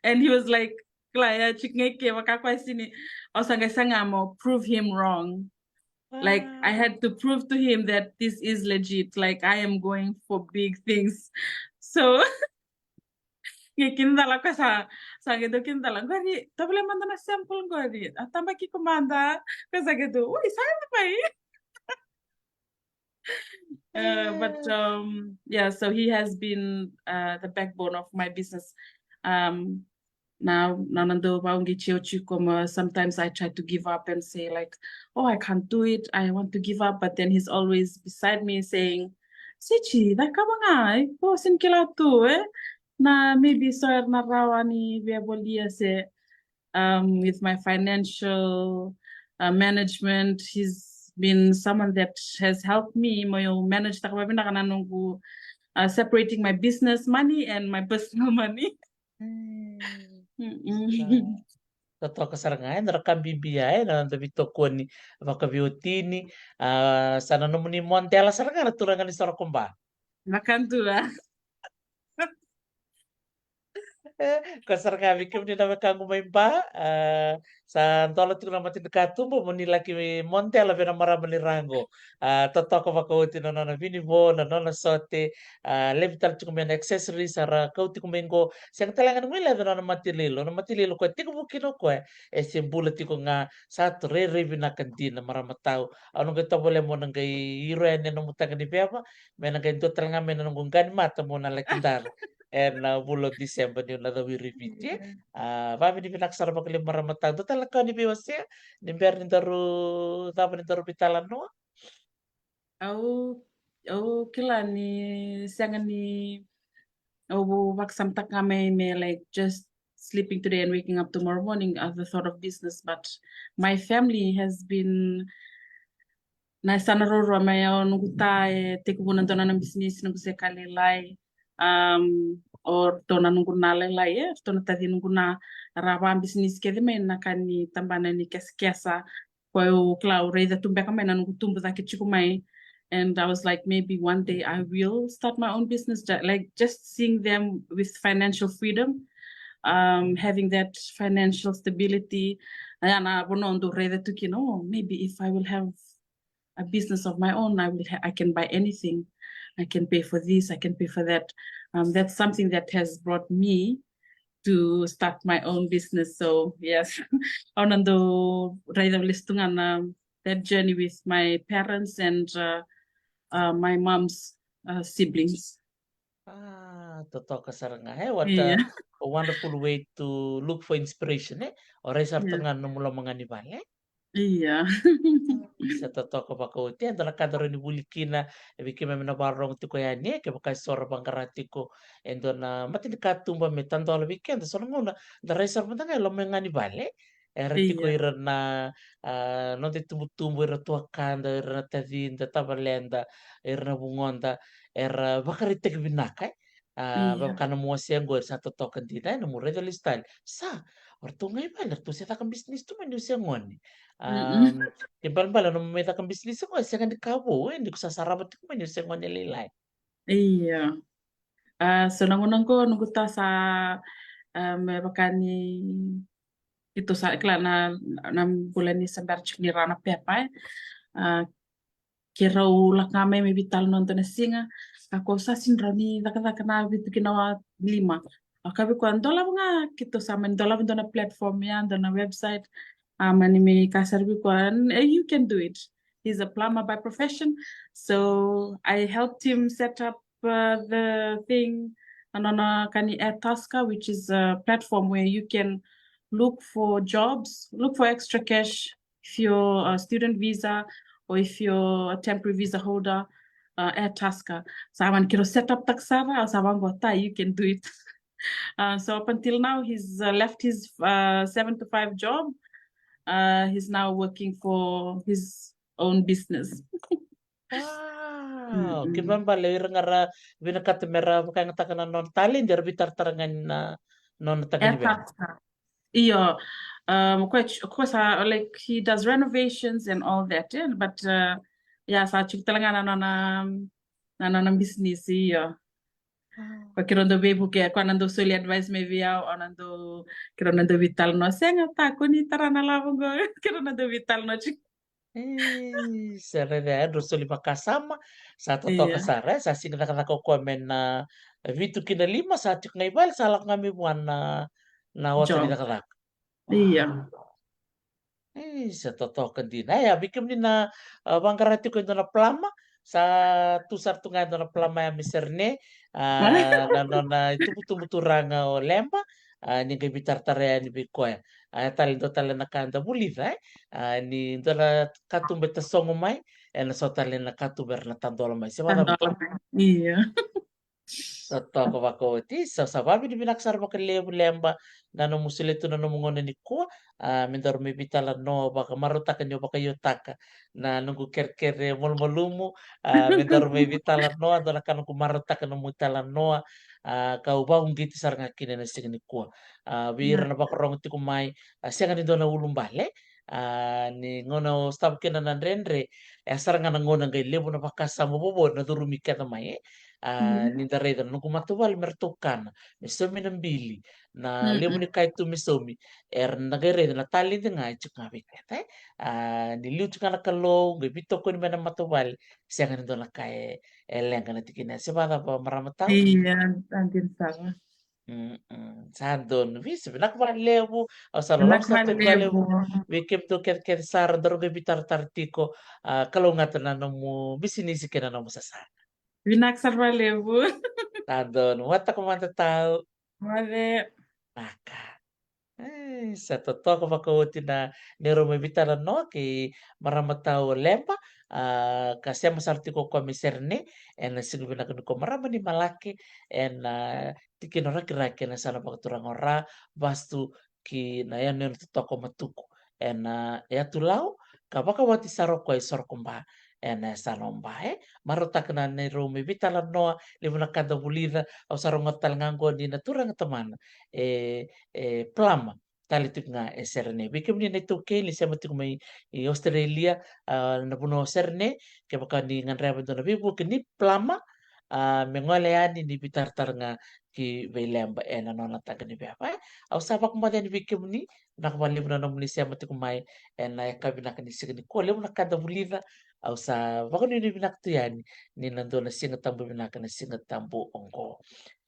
And he was like, "Kila, ya, tiko ga i ke, vaka koya sini." Au sa qai saga mo prove him wrong. Like, I had to prove to him that this is legit. Like, I am going for big things. So, qai kidacala koya sa, sa qai dau kidacala, "Qori, tovolea mada na sample qori. A, tabaki iko mada." Koya sa qai dau, "Oi, sa yaco mai." Uh, but, um, yeah, so he has been, uh, the backbone of my business. Um, na, na noda vakauqeti au tiko, ma, sometimes I try to give up and say, like, "Oh, I can't do it. I want to give up." But then he's always beside me saying, "Siti, cakava ga, e? O sega ni kila tu, e? Na, maybe so era na rawa ni via volia se." Um, with my financial, uh, management, he's been someone that has helped me mo manage taka vakavinaka na noqu, uh, separating my business money and my personal money. Mm. Mm-mm. Totoka sara ga, e, na ka bibi ya, e, na noda veitokoni vakaveiwatini. A, sa na nomuni modela sara ga na turaga ni Sorokoba. Vakadua. E, ko sara ga vei kemuni na wekaqu mai Ba, a, sa dola tiko na mata ni katuba mo ni laki modela vei na marama ni ra qo. A, totoka vakaoti na nona vinivo, na nona sote, a, levu tale tiko mai na accessories sa ra kau tiko mai qo. Sega tale ga ni guilecavi na nona matililo, na matililo koya tekivu kina o koya, e se bula tiko ga, sa tu rairai vinaka dina, marama tau. Au na qai tovolea mo na qai iro yani e nomu taga ni veva, me na qai dua tale ga mai na noqu qa ni mata mo na laki dara ena vula o December niu na cau iri Viti. A, vakavinavinaka sara vakalevu, marama tau. Dua tale na ka ni veiwasea ni bera ni daru cava ni daru veitalanoa? Au, au kila ni sega ni, au vakasamataka ga mai me, like, just sleeping today and waking up tomorrow morning at the thought of business, but my family has been na sa na roro mai o noqu ta e tekivu na dua na bisinisi noqu se ka lailai. Um, o ratou na noqu na lailai, e ratou na taci noqu na ra va bisinisi kece mai na ka ni tabana ni kesakesa. Koya au kila au raica tu beka mai na noqu tubu cake tiko mai. And I was like, maybe one day I will start my own business. Ju- Like just seeing them with financial freedom, um, having that financial stability. Ia na vanua au dau raica tu kina, oh, maybe if I will have a business of my own, I will ha- I can buy anything. I can pay for this, I can pay for that. Um, that's something that has brought me to start my own business. So yes, au na dau raica lesu tu ga na that journey with my parents and uh, uh, my mom's uh, siblings. Ah, totoka sara ga. Hey, what a, a wonderful way to look for inspiration, eh? O rai sara tu ga na nomu loma ga ni vale, eh? Ia. Sa totoka vakaoti. E dua na ka da rawa ni vuli kina, e vei keimami na vakarorogo tiko yani, e kevaka e so ra vaqara tiko e dua na matanikatuba me tadola vei keda, so na gauna da rai sara mada ga e loma ga ni vale. Era tiko ira na, ah, noda itubutubu, ira tuakada, ira na tacida, tavaleda, ira na vugoda, era vakaraitaki vinaka, eh? Ah, vaka na mua se qori sa totoka dina, eh, na mua raica lesu tale. Sa, o ratou ga i vale, ratou se caka bisinisi tu mai niu se gone. Um, ke balebale na mua mai caka bisinisi qo, e sega ni ka vou, eh, ni ko sa sarava tiko mai niu se gone lailai. Ia. Ah, so na gauna qo noqu ta sa, ah, me vaka ni keitou sa kila na, na bula ni sa bera tiko ni rawa na pepa, eh. Ah, ke rau lako ga mai me veitalanoa dua na siga, a ko sa sini rawa ni cakacaka na vitu ki na wa lima. A ka vei koya dolava ga, keitou sa mani dolava dua na platform ya, dua na website. A mani me ka sara vei koya, and, eh, you can do it. He's a plumber by profession. So I helped him set up uh, the thing, na nona ka ni Air Tusker, which is a platform where you can look for jobs, look for extra cash if you're a student visa or if you're a temporary visa holder, uh, Air Tusker. Sa mani keirau set up taka sara, sa vaqo, ta, you can do it. Uh, so up until now, he's uh, left his uh, seven to five job. Uh, he's now working for his own business. Wow, ke balebale ira ga ra vinakata me ra vakayagataka na nona taledi, era veitaratara ga ni na nona tagane vei. Io, um, of course, of course, uh, like, he does renovations and all that, eh? But uh, yeah, sa tiko tale ga na nona, na nona business, io. Ko keirau dau veivuke, ko na dau soli advice mai vei au, o na dau, keirau na dau veitalanoa, sega, ta, ko ni tara na lavo qo, keirau na dau veitalanoa tiko. Ei, sa rairai, e, drau soli vakasama, sa totoka sara, e, sa sega ni cakacaka o koya mai na vitu ki na lima, sa tiko ga i vale, sa lako ga mai vua na, na ota ni cakacaka. Ia. Ei, sa totoka dina. Ia, vei kemuni na, a, vaqara tiko e dua na plama, sa tu sara tu ga e dua na plama ya me sere ne, a, na nona itubutubu turaga o Leba, a, ni qai veitaratara yani vei koya. A, e tale dua tale na ka da vulica, e? A, ni dua na katuba e tasogo mai, e na so tale na katuba era na tadola mai. Se vacava? Ia. Sa toka vakaoti, sa, sa vavinavinaka sara vakalevu Leba, na nomu solia tu na nomu gauna nikua, a, me daru mai veitalanoa, vakamarautaka ni o vakaiotaka na noqu kerekere malumalumu, a, me daru mai veitalanoa, dua na ka noqu marautaka nomu italanoa, a, kau vakauqeti sara ga kina ena siga nikua. A, vei ira na vakarogo tiko mai, a, sega ni dua na ulubale, a, ni gauna o sotava kina na dredre, e sara ga na gauna qai levu na vakasama vovou na curumi kece mai, e. A, ni da raica na noqu matavuvale me ratou kana, me saumi na bili, na levu ni ka e tu me saumi, era na qai raica na taledi ga e tiko ga vei keda, e. A, ni liu tiko ga na Kalou, qai veitokoni mai na matavuvale, sega ni dua na ka e, e leqa na tikina. Se vacava marama tau? Ia, a dina sara. Mm-mm. Sa donu, visa, vinaka vakalevu, au sa loloma sara tu vakalevu vei kemudou kecekece sara, daru qai veitaratara tiko, a, kalougata na nomu bisinisi kei na nomu sasaga. Vinaka sara vakalevu. Sa donu, vakataka mada tau. Moce. Vinaka. E, sa totoka vakaoti na neirau mai veitalanoa kei marama tau o Leba, a, ka sema sara tiko o koya mai Serene, ena siga vinaka nikua marama ni Malake, ena tikina o Rakiraki ena yasana vakaturaga o Ra, vasu ki na yanuyanu totoka o Matuku, ena yatu Lau, ka vakawati sara o koya i Sorokoba, ena yasana o Ba, e. Marautaka na neirau mai veitalanoa, levu na ka da vulica, au sa rogoca tale ga oqo ni na turaga tamana, e, e, Plama, tale tiko ga e Serene. Vei kemuni na iTaukei ni sema tiko mai i Australia, a, na vanua o Serene, kevaka ni gadreva e dua na veivuke ni Plama, a, me gole yani ni veitaratara ga ki vei Leba ena nona taqa ni veva, e. Au sa vakamoce yani vei kemuni, vinaka vakalevu na nomuni sema tiko mai ena yakavi vinaka ni siga nikua, levu na ka da vulica, au sa vakanuinui vinaka tu yani ni na dua na Siga Tabu vinaka na Siga Tabu oqo.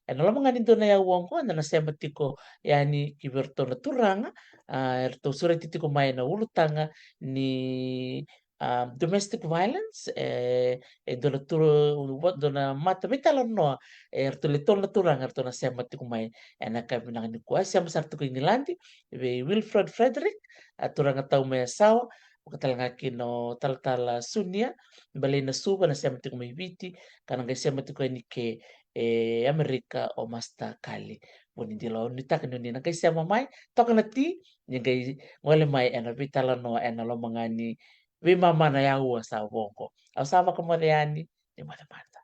Ena loma ga ni dua na aua oqo, eda na sema tiko yani ki vei iratou na turaga, a, eratou sureti tiko mai na ulutaga ni, a, domestic violence, e, e dua na turu, dua na mata veitalanoa, e, eratou le tolu na turaga, eratou na sema tiko mai ena yakavi vinaka nikua. Sema sara tiko i Igiladi, vei Wilfred Frederick, a, turaga tau mai Yasawa, vaka tale ga kina o Talatala Sunia, balei na Suva, na sema tiko mai Viti, ka na qai sema tiko yani ke, e, Amerika o Master Kali Vunidilo. Au nuitaka ni oni na qai sema mai, toka na ti, ni qai gole mai ena veitalanoa ena loma ga ni veimama na aua sa vo oqo. Au sa vakamoce yani, ni moce mada.